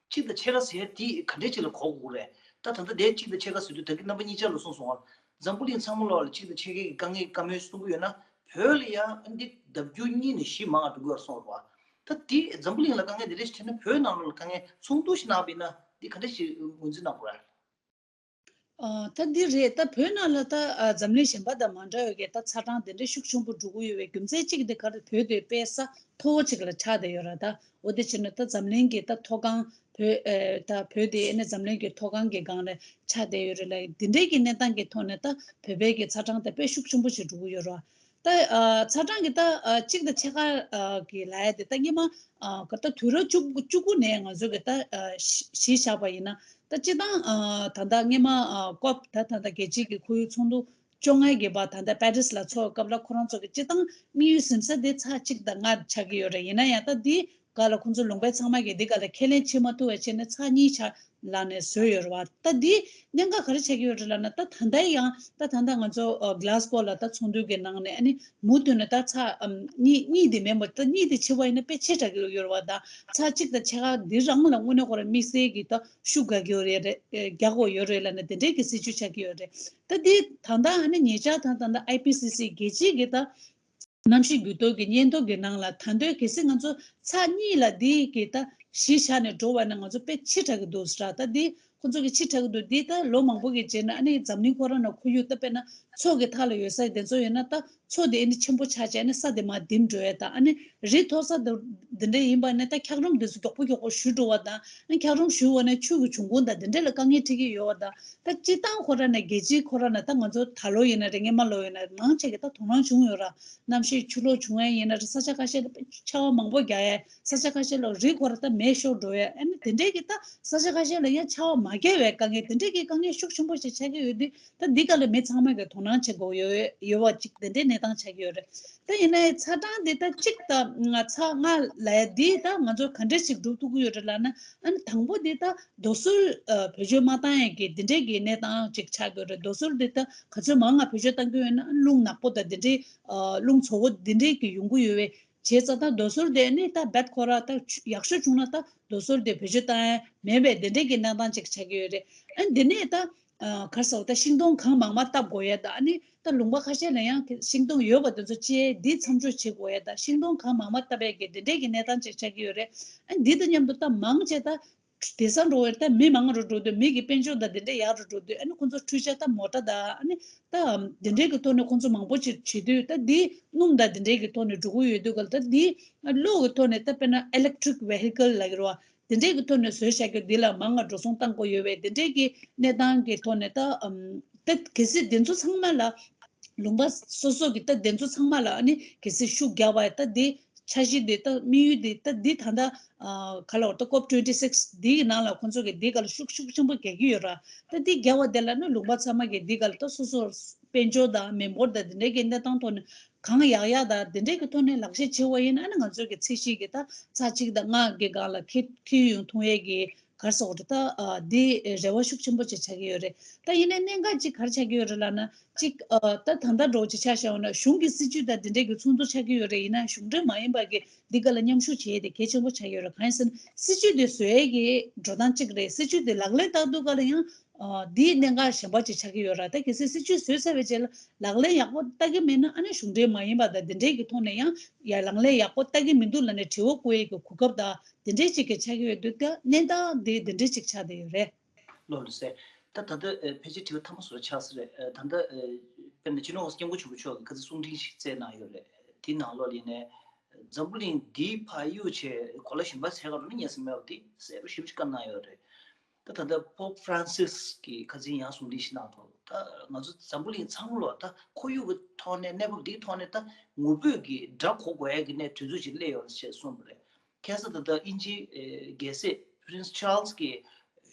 གཅིག་དང་ཕྱེད་ཀ་ཟེར་ཡ་འདི་ག་འདྲས་ཅིག་ལ་གོ་དགོས་རེད། ད་ད་ལྟ་དེ་གཅིག་དང་ཕྱེད་ཀ་ཟེར་དུས་ད་གིན་རྣམ་པ་གཉིས་ཆར་ལ་གསུངས་སོང་བ། འཛམ་བུ་གླིང་ཚང་མ་ལོག་ལ་གཅིག་དང་ཕྱེད་ཀའི་དཀའ་ངལ་བཀའ་མོལ་གསུང་གི་ཡོད་ན་བོད་ལ་ཡང་འདི་ལྡབ་འགྱུར་གཉིས་ནས་བཞི་མང་བ་འགྲོ་གི་ཡོད་རེད་གསུངས་རེད་བ། ད་འདི་འཛམ་བུ་གླིང་ལ་དཀའ་ངལ་འདི་འདྲས་ཞིག་འཕྲད་ན་བོད་ནང་ལོགས་ལ་དཀའ་ངལ་ཚོགས་འདུ་ཞིག་གནང་བ་ཡིན་ན་འདི་ག་འདྲས་ཞིག་ངོས་འཛིན་གནང་དགོས་རེད། ཨ་ད་འདི་རེད། ད་བོད་ནང་ལ་ད་ཨ་འཛམ་གླིང་གཞན་པ་དང་མ་འདྲ་བའི་གི་ད་ཚ་གྲང་དེ་འདྲའི་ཤུགས་ཆེན་པོ་འགྲོ་གི་ཡོད་པའི་རྒྱུ་མཚན་གཅིག་དེ་ག་རེ་བོད་དེ་དཔེ་ས་མཐོ་བོ་ཅིག་ལ་ཆགས་བསྡད་ཡོད་ར། ད་འོ་དེ་བྱས་ན་ད་འཛམ་གླིང་གི་ད་མཐོ་སྒང་བོད་ཨེ་ད་བོད་དེ་ཨེ་ནི་འཛམ་གླིང་གི་མཐོ་སྒང་གི་སྒང་ལ་ཆགས་བསྡད་ཡོད་རེད་ལ། འདི་འདྲའི་གི་གནས་སྟངས་ཀྱི་ཐོག་ནས་ད་བོད་པའི་གི་ཚ་གྲང་དེ་དཔེ་ཤུགས་ཆེན་པོ་ཞིག་འགྲོ་གི་ཡོད་ར། ད་ཨ་ཚ་གྲང་གི་ད་ཨ་གཅིག་དང་ཕྱེད་ཀ་ཨ་གི་ལབ་ཡ་དེ་ད་སྔོན་མ་ཨ་ག་ད་དུས་རབས་བཅུ་བཅུ་དགུ་ནས་ང་ཚོ་གི་ད་ཨ་གཞི་གཞི་བཞག་པ་ཡིན་ན་ད་སྤྱིར་བཏང་ཨ་ད་ལྟ་སྔོན་མ་ཨ་ཀོབ་ད་ད་ལྟ་རྒྱལ་སྤྱིའི་གི་ཁོར་ཡུག་ཚོགས་འདུ་བཅོ་ལྔའི་གི་བར་ད་ལྟ་པེ་རིས་ལ་ཚོགས་སྐབས་ལ་ཁོ་རང་ཚོ་གི་སྤྱིར་བཏང་དམིགས་ཡུལ་ཟིན་ས་དེ་ཚ་གཅིག་དང་ལྔ་ཆགས་ཀྱི་ཡོད་རེད། ཡིན་ན་ཡང་ད་འདི་ག་ལ་ཁོང་ཚོ་ལུང་པའི་ཚང་མ་གི་འདི་ག་ལ་ཁས་ལེན་བྱེད་མ་ཐུབ་པ་བྱས་ནས་ཚ་གཉིས་ཆ་ལ་ནས་བཟོས་ཡོད་རེད་བ། ད་འདི་གནད་འགག་ག་རེ་ཆགས་ཀྱི་ཡོད་རེད་ལབ་ན། ད་ད་ལྟ་ཡང་ད་ད་ལྟ་ང་ཚོ་ཨ་གླ་སྒོ་ལ་ད་ཚོགས་འདུ་གི་ནང་ནས་ཨ་ནི་མུ་མཐུད་ནས་ད་ཚ་ཨམ་གཉིས་གཉིས་དེ་མེད་པ་ད་གཉིས་དེ་ཆེ་བ་ཡིན་ན་དཔེ་ཆེ་དྲགས་ཀྱི་ཡོད་རེད་བ། ད་ཚ་གཅིག་དང་ཕྱེད་ཀ་འདི་རང་ལ་དངོས་གནས་ཁོ་རང་དམིགས་བསལ་གྱི་ད་ཤུགས་དགའ་གི་ཡོད་རེད། རྒྱག་དགོས་ཡོད་རེད་ལབ་ནས་དེ་འདྲའི་གི་སྲིད་ཇུས་ཆགས་ཀྱི་ཡོད་རེད། ད་འདི་ད་ལྟ་ཨ་ནི་ཉེ་ཆར་ད་ད་ལྟ་ཨའི་པི་སི་སི་རྒྱལ་སྤྱིའི་གི་ད་གནམ་གཤིས་འགྱུར་ལྡོག་གི་སྙན་ཐོ་གི་ནང་ལ་ད་དུང་གལ་སྲིད་ང་ཚོ་ཚ་གཉིས་ལ་འདི་གི་ད་གཞི་བཞག་ནས་འགྲོ་བ་ན་ང་ཚོ་དཔེ་ཕྱི་དྲགས་ཀྱི་འདུག་ཟེར། ད་འདི་ཁོ་ཚོ་གི་ཕྱི་དྲགས་ཀྱི་འདུག་འདི་ད་ལོ་མང་པོ་གི་རྗེས་ན་ཨ་ནི་འཛམ་གླིང་ཁོ་རང་ན་ཁོར་ཡུག་ད་དཔེར་ན་མཚོ་གི་མཐའ་ལ་ཡོད་ས་དེ་ཚོ་ཡོད་ན་ད་མཚོ་དེ་ཨ་ནི་ཆེན་པོ་ཆགས་བྱས་ཨ་ནི་ས་དེ་མར་ལྡེམ་འགྲོ་ཡ། ད་ཨ་ནི་རི་མཐོ་ས་དེ་འདི་འདྲ་ཡིན་པ་ནི་ད་འཁྱགས་རོམ་དེ་ཚོ་མགྱོགས་པོ་མགྱོགས་པོ་ཞུ་འགྲོ་བ་དང་ཨ་ནི་འཁྱགས་རོམ་ཞུ་བ་ནས་ཆུ་གི་འབྱུང་ཁུངས་དང་དེ་འདྲ་ལ་དཀའ་ངལ་འཕྲད་ཀྱི་ཡོད་བ་དང་། ད་སྤྱིར་བཏང་ཁོ་ར་ནས་རྒྱལ་སྤྱིའི་ཁོ་ར་ནས་ད་ང་ཚོ་ད་ལོ་ཡིན་ན་རེད། སྔོན་མ་ལོ་ཡིན་ན་མང་ཆེ་གི་ད་དོ་སྣང་བྱུང་ཡོད་ར། གནམ་གཤིས་ཆུ་ལོག་བྱུང་ཡ་ཡིན་ན་རེད། ས་ཆ་ཁ་ཤས་ལ་ཆར་པ་མང་པོ་རྒྱག་ཡ། ས་ཆ་ཁ་ཤས་ལ་རི་ཁོ་ར་ད་མེ་ཤོར་འགྲོ་ཡ། ཨ་ནི་དེ་འདྲས་ཀྱི་ད་ས་ཆ་ཁ་ཤས་ལ་ཡང་ཆར་པ་མ་རྒྱག་པའི་དཀའ་ངལ་དེ་འདྲས་ཀྱི་དཀའ་ངལ་ཤུགས་ཆེན་པོ་ཞིག་ཆགས་ཀྱི་ཡོད་དུས་ད་འདི་ག་ལ་མི་ཚང་མ་གི་དོ་སྣང་བྱེད་དགོས་ཡོད་ཡོད་པ་ཅིག་དེ་འདྲས་གནས་སྟངས་ཆགས་ཀྱི་ཡོད་རེད། ད་ཡིན་ནའི་ཚ་གྲང་འདི་ད་གཅིག་ད་ང་ཚ་ལྔ་ལ་ཡ་འདི་ད་ང་ཚོ་ག་འདྲས་ཞིག་སྒྲུབ་ཐུབ་ཀྱི་ཡོད་རེད་ལབ་ན། ཨ་ནི་དང་པོ་འདི་ད་རྡོ་སོལ་ཨ་བེད་སྤྱོད་མ་བཏང་ཡ་གི་འདི་འདྲས་ཀྱི་གནས་སྟངས་ཅིག་ཆགས་ཀྱི་ཡོད་རེད། རྡོ་སོལ་འདི་ད་ག་ཚོད་མང་ང་བེད་སྤྱོད་བཏང་གི་ཡོད་ན་རླུང་ནག་པོ་དང་འདི་འདྲས་ཨ་རླུང་བཙོག་པོ་འདི་འདྲས་ཀྱི་ཡོང་གི་ཡོད་པས། བྱས་ཙང་ད་རྡོ་སོལ་དེ་ནི་ད་རྦད་ཁོ་ར་ད་ཡག་ཤོས་བྱུང་ན་ད་རྡོ་སོལ་དེ་བེད་སྤྱོད་བཏང་ཡ་མེད་པའི་འདི་འདྲས་ཀྱི་གནས་སྟངས་ཅིག་ཆགས་ཀྱི་ཡོད་རེད། ཨ་ནི་འདི་ནས་ད་ཨ་ག་རེ་ཟེར་བ་ད་ཤིང་སྡོང་གང་མང་མང་བཏབ་དགོས་ཡ། ད་ཨ་ནི་ད་ལུང་པ་ཁ་ཤས་ལ་ཡང་ཤིང་སྡོང་ཡོད་པ་དེ་ཚོ་ཅིག་འདི་མཚམས་འཇོག་བྱེད་དགོས་ཡ། ད་ཤིང་སྡོང་གང་མང་མང་བཏབ་ཡ་གི་འདི་འདྲས་ཀྱི་གནས་སྟངས་ཅིག་ཆགས་ཀྱི་ཡོད་རེད། ཨ་ནི་འདི་དང་མཉམ་དུ་ད་མང་ཆེ་ད་ དེང་སང་འགྲོ་བའི་ད་མི་མང་རུ་འགྲོ་དུས་མི་གི་དཔལ་འབྱོར་དང་དེ་འདྲས་ཡག་རུ་འགྲོ་དུས། ཨ་ནི་ཁོང་ཚོ་འཕྲུལ་ཆས་ད་མོ་ཊ་དང་ཨ་ནི་ད་དེ་འདྲས་ཀྱི་ཐོག་ནས་ཁོང་ཚོ་མང་པོ་ཅིག་བྱེད་དུས། ད་འདི་སྣུམ་དང་དེ་འདྲས་ཀྱི་ཐོག་ནས་འགྲོ་གི་ཡོད་དུས་ག་ལ། ད་འདི་གློག་གི་ཐོག་ནས་ད་དཔེར་ན་electric vehicle ལབ་ཀྱི་རེད་བ། དེ་འདྲས་ཀྱི་ཐོག་ནས་བཟོས་བཞག་རྒྱུ་འདི་ལ་མང་ང་འགྲོ་སོང་བཏང་དགོས་ཡོད་པས། དེ་འདྲས་ཀྱི་གནས་སྟངས་ཀྱི་ཐོག་ནས་ད་ཨམ་ད་གལ་སྲིད་དེ་ཚོ་ཚང་མ་ལ་ལུང་པ་སོ་སོ་གི་ད་དེ་ཚོ་ཚང་མ་ལ་ཨ་ནི་གལ་སྲིད་ཤུགས་རྒྱག་པ་ད་འདི་འཆར་གཞི་འདི་ད་དམིགས་ཡུལ་འདི་ད་འདི་ད་ལྟ་ཨ་ག་ལ་བར་ད་ཀོབ་ཊུ་ཝེན་ཊི་སིགས་འདི་གི་ནང་ལ་ཁོང་ཚོ་གི་འདི་ག་ལ་ཤུགས་ཤུགས་ཆེན་པོ་རྒྱག་གི་ཡོད་ར། ད་འདི་རྒྱག་པ་དེ་ལ་ནི་ལུང་པ་ཚང་མ་གི་འདི་ག་ལ་ད་སོ་སོ་དཔལ་འབྱོར་དང་མི་འབོར་དང་འདི་འདྲའི་གི་གནས་སྟངས་ཐོག་ནས་གང་ཡག་ཡག་དང་དེ་འདྲའི་གི་ཐོག་ནས་ལག་ཤེས་བྱེད་པ་ཡིན་ན། ཨ་ནི་ང་ཚོ་གི་ཚད་གཞི་གི་ད་ཚེག་གཅིག་དང་ལྔ་གི་སྒང་ལ་འཁྱེར་འཁྱེར་ཡོང་ཐུབ་ཡས་གི་ག་རེ་ཟེར་དགོས་རེད། ད་ཨ་འདི་རེ་བ་ཤུགས་ཆེན་པོ་ཅིག་ཆགས་ཀྱི་ཡོད་རེད། ད་ཡིན་ནའི་གནད་འགག་ཅིག་ག་རེ་ཆགས་ཀྱི་ཡོད་རེད་ལབ་ན། གཅིག་ཨ་ད་ད་ལྟ་འདྲ་བོ་ཅིག་ཆ་བཞག་པ་ན་གཞུང་གི་སྲིད་ཇུས་དང་དེ་འདྲའི་གི་མཚུངས་བསྡུར་ཆགས་ཀྱི་ཡོད་རེད། ཡིན་ན་གཞུང་འབྲེལ་མ་ཡིན་པ་གི་འདི་ག་ལ་མཉམ་ཞུགས་བྱེད་ཡས་དེ་གལ་ཆེན་པོ་ཆགས་ཀྱི་ཡོད་རེད། གང་ཡིན་ཟེར་ན་སྲིད་ཇུས་དེ་བཟོ་ཡས་གི་འགྲོ་སྟངས་གཅིག་རེད། སྲིད་ཇུས་དེ་ལག་ལེན་བསྟར་དུས་ག་ལ་ཡང་ཨ་འདིའི་གནད་འགག་གཞན་པ་ཅིག་ཆགས་ཀྱི་ཡོད་ར། ད་གལ་སྲིད་སྲིད་ཇུས་བཟོས་ཚར་བའི་རྗེས་ལ་ལག་ལེན་ཡག་པོ་བསྟར་གྱི་མེད་ན། ཨ་ནི་གཞུང་འབྲེལ་མ་ཡིན་པ་དང་དེ་འདྲའི་གི་ཐོག་ནས་ཡང་ཡ་ལག་ལེན་ཡག་པོ་བསྟར་གྱི་མི་འདུག་ལབ་ནས་དྲི་བ་བཀོད་ཡས་ཀྱི་གོ་སྐབས་དང་དེ་འདྲའི་ཅིག་གི་ཆགས་ཀྱི་ཡོད་དུས། ད་གནས་སྟངས་དེ་དེ་འདྲའི་ཅིག་ཆགས་བསྡད་ཡོད་རེད། ལགས་སོ། ད་ད་ལྟ་ཨ་ཕལ་ཆེར་དྲི་བ་མཐའ་མ་བཟོ་འདྲ་ཆགས་ས་རེད། ཨ་ད་ལྟ་ཨ་དཔེར་ན་སྤྱི་ནོར་༸གོང་ས་༸སྐྱབས་མགོན་ཆེན་པོ་མཆོག་གིས་ཁ་སང་གསུང་འཕྲིན་ཞིག་བསྩལ་གནང་ཡོད་རེད། དེའི་ནང་ལོགས་ལ་ཡིན་ནའི་འཛམ་བུ་གླིང་འདིའི་ཕར་གཡུག་བྱས་གོ་ལ་གཞན་པ་བྱས་ག་རེ་ཉན་ས་མེད་པ་དེ་གསལ་པོ་ཞེ་པོ་ཅིག་བཀའ་གནང་ཡོད་རེད། ད་ད་ལྟ་Pope Francis་གིས་ཁ་སང་ཡང་གསུང་འཕྲིན་ཞིག་གནང་འདུག་ད་ང་ཚོ་འཛམ་བུ་གླིང་ཚང་མ་ལོ་ད་ཁོར་ཡུག་གི་ཐོག་ནས་གནས་བབ་འདིའི་ཐོག་ནས་ད་ངུ་འབོད་ཀྱི་སྒྲ་གོ་དགོས་ཡ་གི་གནས་དུས་ཚོད་ཅིག་སླེབས་ཡོད་རེད་ཅེས་གསུངས་པ་རེད། ཁ་སང་ད་ལྟ་དབྱིན་ཇིའི་ཨེ་རྒྱལ་སྲས་Prince Charles་གིས་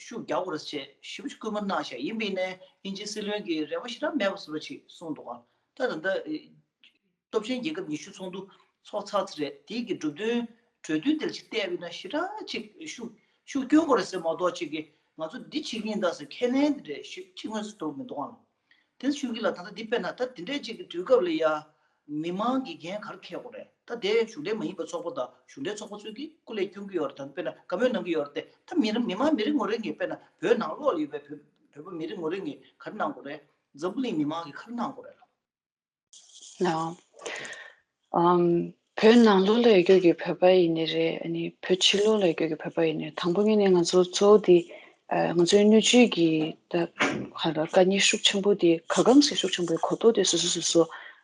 ཤུགས་རྒྱག་དགོས་རེད་ཅེས་ཞེ་པོ་ཅིག་སྐུལ་མ་གནང་ཤག་ཡིན་པ་ཡིན་ནའི་དབྱིན་ཇིའི་སྲིད་བློན་གྱིས་རེ་བ་ཞེ་དྲག་མེད་པ་བཟོ་འདྲ་ཅིག་གསུངས་འདུག་ག་ད་ད་ལྟ་ཨེ་སྟོབས་ཆེན་རྒྱལ་ཁབ་ཉི་ཤུ་ཚོགས་འདུ་ཚོགས་ཚར་ཚར་རེད། དེའི་གི་གྲོས་མཐུན་གྲོས་མཐུན་དེ་ལ་ཅིག་བལྟས་པ་ཡིན་ན་ཞེ་དྲག་ཅིག་ཤུགས་ཤུགས་སྐྱོན་དགོས་རེད་ཟེར་མ་གཏོགས་ཅིག་གི་ང་ཚོ་འདི་བྱེད་ཀྱི་ཡིན་ད་ཟེར་ཁས་ལེན་དེ་འདྲ་ཞིག་ཅིག་མངོན་གསལ་དོད་མི་འདུག་ཨང་། དེ་ཚོ་ཤུགས་ཀྱི་ལ་ད་ལྟ་འདི་དཔེར་ན་ད་དེ་འདྲའི་ཅིག་གི་དུས་སྐབས་ལ་ཡ་མི་མང་གི་འགན་ག་རེ་འཁྱེར་དགོས་རེད། ད་དེ་གཞུང་འབྲེལ་མ་ཡིན་པའི་ཚོགས་པ་དང་གཞུང་འབྲེལ་ཚོགས་པ་ཚོས་ཀྱིས་སྐུ་ལས་སྐྱོན་གྱི་ཡོད་རེད། ད་དཔེར་ན་བཀའ་མོལ་གནང་གི་ཡོད་རེད་དེ། ད་མི་རང་མི་མང་མི་རེ་ངོ་རེ་ངས་དཔེར་ན་བོད་ནང་ལོགས་ལ་ཡོད་པའི་བོད་བོད་པ་མི་རེ་ངོ་རེ་ངས་ག་རེ་གནང་དགོས་རེད། འཛམ་བུ་གླིང་མི་མང་གིས་ག་རེ་གནང་དགོས་རེད་ལགས། ལགས། ཨམ། བོད་ནང་ལོགས་ལ་ཡོད་རྒྱུ་གི་བོད་པ་ཡིན་ནི་རེད། ཨ་ནི་བོད་ཕྱི་ལོགས་ལ་ཡོད་རྒྱུ་གི་བོད་པ་ཡིན་ནི་རེད། དང་པོ་ཉིད་ནས་ང་ཚོ་གཙོ་བོ་དེ་ཨ་ང་ཚོའི་སྣོད་བཅུད་ཀྱི་ད་ག་ལ་དཀའ་ངལ་ཤུགས་ཆེན་པོ་དེ་ག་གམ་ཞིག་ཤུགས་ཆེན་པོའི་གོ་རྟོགས་དེ་སོ་སོ་སོ་སོ་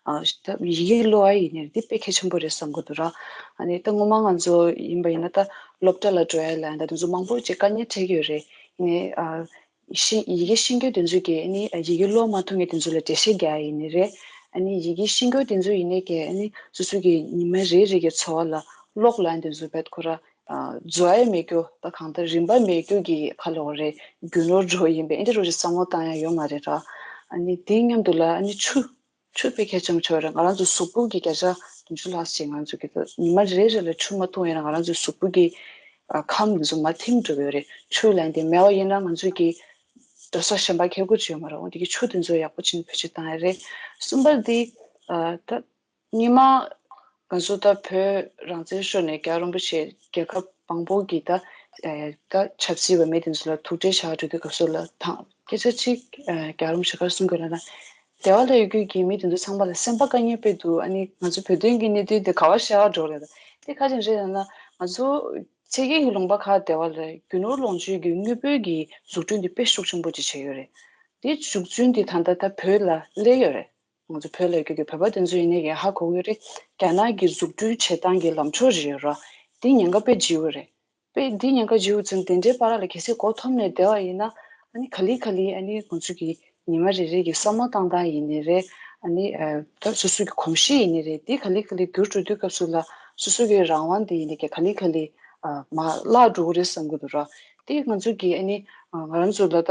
ཨ་ད་ཡི་གེ་ཀློག་ཡ་ཡིན་ནི་རེད། དེ་དཔེ་གལ་ཆེན་པོ་རེད་བསམ་གྱི་འདུག་ར། ཨ་ནི་ད་སྔོན་མ་ང་ཚོ་ཡིན་པ་ཡིན་ན་ད་སློབ་གྲྭ་ལ་འགྲོ་ཡ་ལ་ད་དེ་ཚོ་མང་པོ་ཅིག་དཀའ་ངལ་འཕྲད་ཀྱི་ཡོད་རེད། ཡིན་ནའི་ཨ། ཤེས་ཡི་གེ་ཤེས་མཁན་དེ་ཚོས་ཀྱིས་ཨ་ནི་ཡི་གེ་ཀློག་མ་ཐུབ་མཁན་དེ་ཚོ་ལ་འགྲེལ་བཤད་རྒྱག་ཡ་ཡིན་ནི་རེད། ཨ་ནི་ཡི་གེ་ཤེས་མཁན་དེ་ཚོ་ཡིན་ནའི་ཀྱིས་ཨ་ནི་སོ་སོ་གི་ཉི་མ་རེ་རེ་གི་འཚོ་བ་ལ་ཀློག་ལ་དེ་ཚོ་བེད་ཁོ་ར་རྫོགས་ཡ་མེད་རྒྱུ། ད་གང་ལྟར་རིན་པ་མེད་རྒྱུ་གི་ཁ་ལོ་རེ་རྒྱུ་ནོར་འགྲོ་ཡིན་པས་ཨེ་འདྲ་རུ་རེ་བསམ་བློ་བཏང་ཡ་ཡོད་མ་རེད་ར། ཨ་ནི་དེའི་མཉམ་དུ་ལ་ཨ་ནི་ཆུ་ཆུ་དཔེ་གལ་ཆེན་པོ་ཆགས་རེད། ང་རང་ཚོ་གཟུགས་པོ་གི་བརྒྱ་ཆ་བདུན་ཅུ་ལྷག་ཅིག་ང་ཚོ་གི་ད་ཉི་མ་རེ་རེ་ལ་ཆུ་མ་འཐུང་ཡིན་ན་ང་རང་ཚོའི་གཟུགས་པོ་གི་ཨ་ཁམས་འདི་ཚོ་མར་ཐིམ་འགྲོ་གི་ཡོད་རེད། ཆུ་ལེན་དེ་མེད་པ་ཡིན་ན་ང་ཚོ་གི་འགྲོ་ས་གཞན་པ་ཁེ་གོ་ཅིག་ཡོད་མ་རེད། འོ་དེ་གི་ཆུ་དེ་ཚོ་ཡག་པོ་ཅིག་བེད་སྤྱོད་བཏང་ཡ་རེད། གསུམ་པ་འདི་ཨ་ད་སྔོན་མ་ང་ཚོ་ད་བོད་རང་བཙན་ཤོར་ནས་རྒྱལ་བ་རིན་པོ་ཆེ་རྒྱལ་ཁབ་དང་པོ་གི་ད་ཨ་ད་ཆབ་སྲིད་པ་མི་དེ་ཚོ་ལ་ཐུག་འཕྲད་བྱ་བ་འགྲོ་དུས་སྐབས་སུ་ལ་ཐང་སྐད་ཆ་གཅིག་ཨ་རྒྱལ་བ་རིན་པོ་ཆེ་ག་རེ་གསུང་གི་ལབ་ན། སྡེ་བ་ལ་ཡོད་རྒྱུ་གི་མི་དེ་ཚོ་ཚང་མ་ལ་སེམས་པ་དཀའ་ངལ་དཔེ་འདུག་ཨ་ནི་ང་ཚོ་བོད་དོན་གྱི་གནད་དོན་དེ་ག་བར་བཞག་འགྲོ་རེད། དེ་ག་ཅིག་རེད་ལབ་ན་ང་ཚོ་ཕྱི་རྒྱལ་གྱི་ལུང་པ་ཁག་སྡེ་བ་ལ་རྒྱུ་ནོར་ལོངས་སྤྱོད་ཀྱི་དངོས་པོའི་གི་འཛུགས་སྐྲུན་དེ་དཔེ་ཤུགས་ཆེན་པོ་ཅིག་བྱས་ཡོད་རེད། དེ་འཛུགས་སྐྲུན་དེ་ད་ལྟ་ད་བོད་ལ་སླེབས་ཡོད་རེད། ང་ཚོ་བོད་ལ་ཡོད་རྒྱུ་གི་བོད་པ་དེ་ཚོ་ཡིན་ནའི་གི་ཧ་གོ་གི་ཡོད་རེད། རྒྱ་ནག་གི་འཛུགས་སྐྲུན་བྱེད་སྟངས་ཀྱི་ལམ་ཕྱོགས་རེད་ཡོད་ར། དེ་ཉེན་ཁ་དཔེ་ལྗིད་པོ་རེད། དཔེ་འདི་ཉེན་ཁ་ལྗིད་པོ་ཙམ་དེ་འདྲའི་བར་ལ་གལ་སྲིད་མགོ་འཐོམས་ནས་བསྡད་པ་ཡིན་ན། ཨ་ནི་ག་ལེ་ག་ལེ་ཨ་ནི་ང་ཚོ་གི་ཉི་མ་རེ་རེ་གི་བསམ་བློ་བཏང་སྟངས་ཡིན་ནི་རེད། ཨ་ནི་ཨ་ད་སོ་སོ་གི་གོམས་གཤིས་ཡིན་ནི་རེད། འདི་ག་ལེ་ག་ལེ་འགྱུར་འགྲོ་དུས་སྐབས་སུ་ལ་སོ་སོ་གི་རང་དབང་དེ་ཡིན་ནི་ག་ལེ་ག་ལེ་ཨ་མར་བརླག་འགྲོ་གི་རེད་བསམ་གི་འདུག་ར། དེ་ང་ཚོ་གི་ཨ་ནི་ཨ་ང་རང་ཚོ་ལ་ད་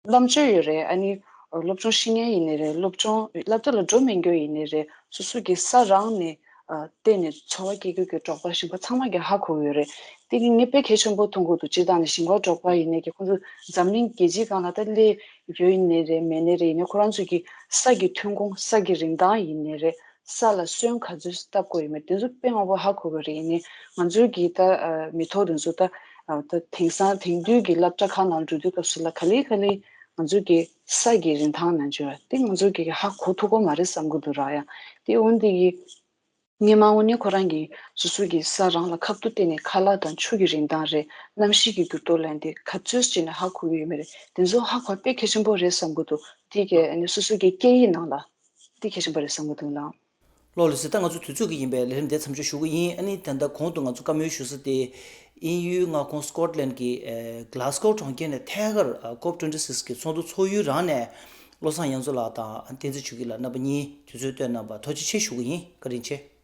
བསླབ་བྱ་ཡོད་རེད། ཨ་ནི་སློབ་སྦྱོང་ཤེས་མཁན་ཡིན་ནི་རེད། སློབ་སྦྱོང་སློབ་གྲྭ་ལ་འགྲོ་མི་འགྱོ་ཡིན་ནི་རེད། སོ་སོ་གི་ས་རང་ནས་ཨ་བལྟས་ནས་འཚོ་བ་སྐྱེལ་རྒྱུ་གི་འབྲོག་པ་ཞིང་པ་ཚང་མ་གི་ཧ་གོ་གི་ཡོད་རེད། དེ་གི་ངས་དཔེ་གལ་ཆེན་པོ་མཐོང་གི་འདུག་སྤྱིར་བཏང་ནས་ཞིང་པ་འབྲོག་པ་ཡིན་ནི་གི་ཁོང་ཚོ་འཛམ་གླིང་རྒྱལ་སྤྱིའི་སྒང་ལ་ད་སླེབས་ཡོད་ཡིན་ནི་རེད། མེད་ནི་རེད། ཡིན་ནའི་ཁོ་རང་ཚོ་གི་ས་གི་ཐོན་ཁུངས་ས་གི་རིན་ཐང་ཡིན་ནི་རེད། ས་ལ་སོན་ག་ཚོད་བཏབ་དགོས་ཡོད་མེད་དེ་ཚོ་དཔེ་མང་པོ་ཧ་གོ་གི་རེད། ཡིན་ནའི་ང་ཚོའི་གི་ད་ཨ་མི་ཐོག་དེ་ཚོ་ད་ཨ་ད་དེང་སང་དེང་དུས་ཀྱི་སློབ་གྲྭ་ཁག་ནང་འགྲོ་དུས་སྐབས་སུ་ལ་ག་ལེ་ག་ལེ་ང་ཚོའི་གི་ས་གི་རིན་ཐང་ནང་བརྗོད་དེ་ང་ཚོའི་གི་ཧ་གོ་ཐུབ་ཀྱི་མ་རེད་བསམ་གི་འདུག་ར། ཡ་དེ་འོན་ཏེ་གི་ སྔོན་མ་དངོས་གནས་ཁོ་རང་གིས་སོ་སོ་གི་ས་རང་ལ་ཁ་ཐུག་བལྟས་ནས་ཁ་ལག་དང་ཆུ་གི་རིན་ཐང་རེད། གནམ་གཤིས་ཀྱི་འགྱུར་ལྡོག་ལ་འདི་ག་ཚོད་ཅིག་ནས་ཧ་གོ་གི་ཡོད་མེད་རེད། དེ་ཚོ་ཧ་གོ་བ་དཔེ་གལ་ཆེན་པོ་རེད་བསམ་གྱི་འདུག་དེ་གས་ཨ་ནི་སོ་སོ་གི་སྐད་ཡིག་ནང་ལ་འདི་གལ་ཆེན་པོ་རེད་བསམ་གྱི་འདུག་ལགས། ལགས་ལགས་སོ། ད་ང་ཚོ་དུས་ཚོད་ཀྱིས་ཡིན་པས་ལས་རིམ་འདི་མཚམས་འཇོག་ཞུ་གི་ཡིན། ཨ་ནི་ད་ལྟ་གོང་དུ་ང་ཚོ་བཀའ་མོལ་ཞུ་ས་དེ་དབྱིན་ཡུལ་མངའ་ཁོངས་སི་ཀོཊ་ལན་གྱི་ཨ་གྷ་ལ་སི་ཀོ་གྲོང་ཁྱེར་ནས་ཐད་ཀར་ཨ་ཀོབ་ཊུ་ཝེན་ཊི་སིགས་ཀྱི་ཚོགས་འདུ་ཚོགས་ཡུལ་རང་ནས་བློ་བཟང་དབྱངས་མཚོ་ལགས་དང་བསྟན་འཛིན་ཆོས་སྐྱིད་ལགས་རྣམ་པ་གཉིས་དུས་ཚོད་བཏོན་གནང་བར་ཐུགས་རྗེ་ཆེ་ཞུ་གི་ཡིན། བཀའ་དྲིན་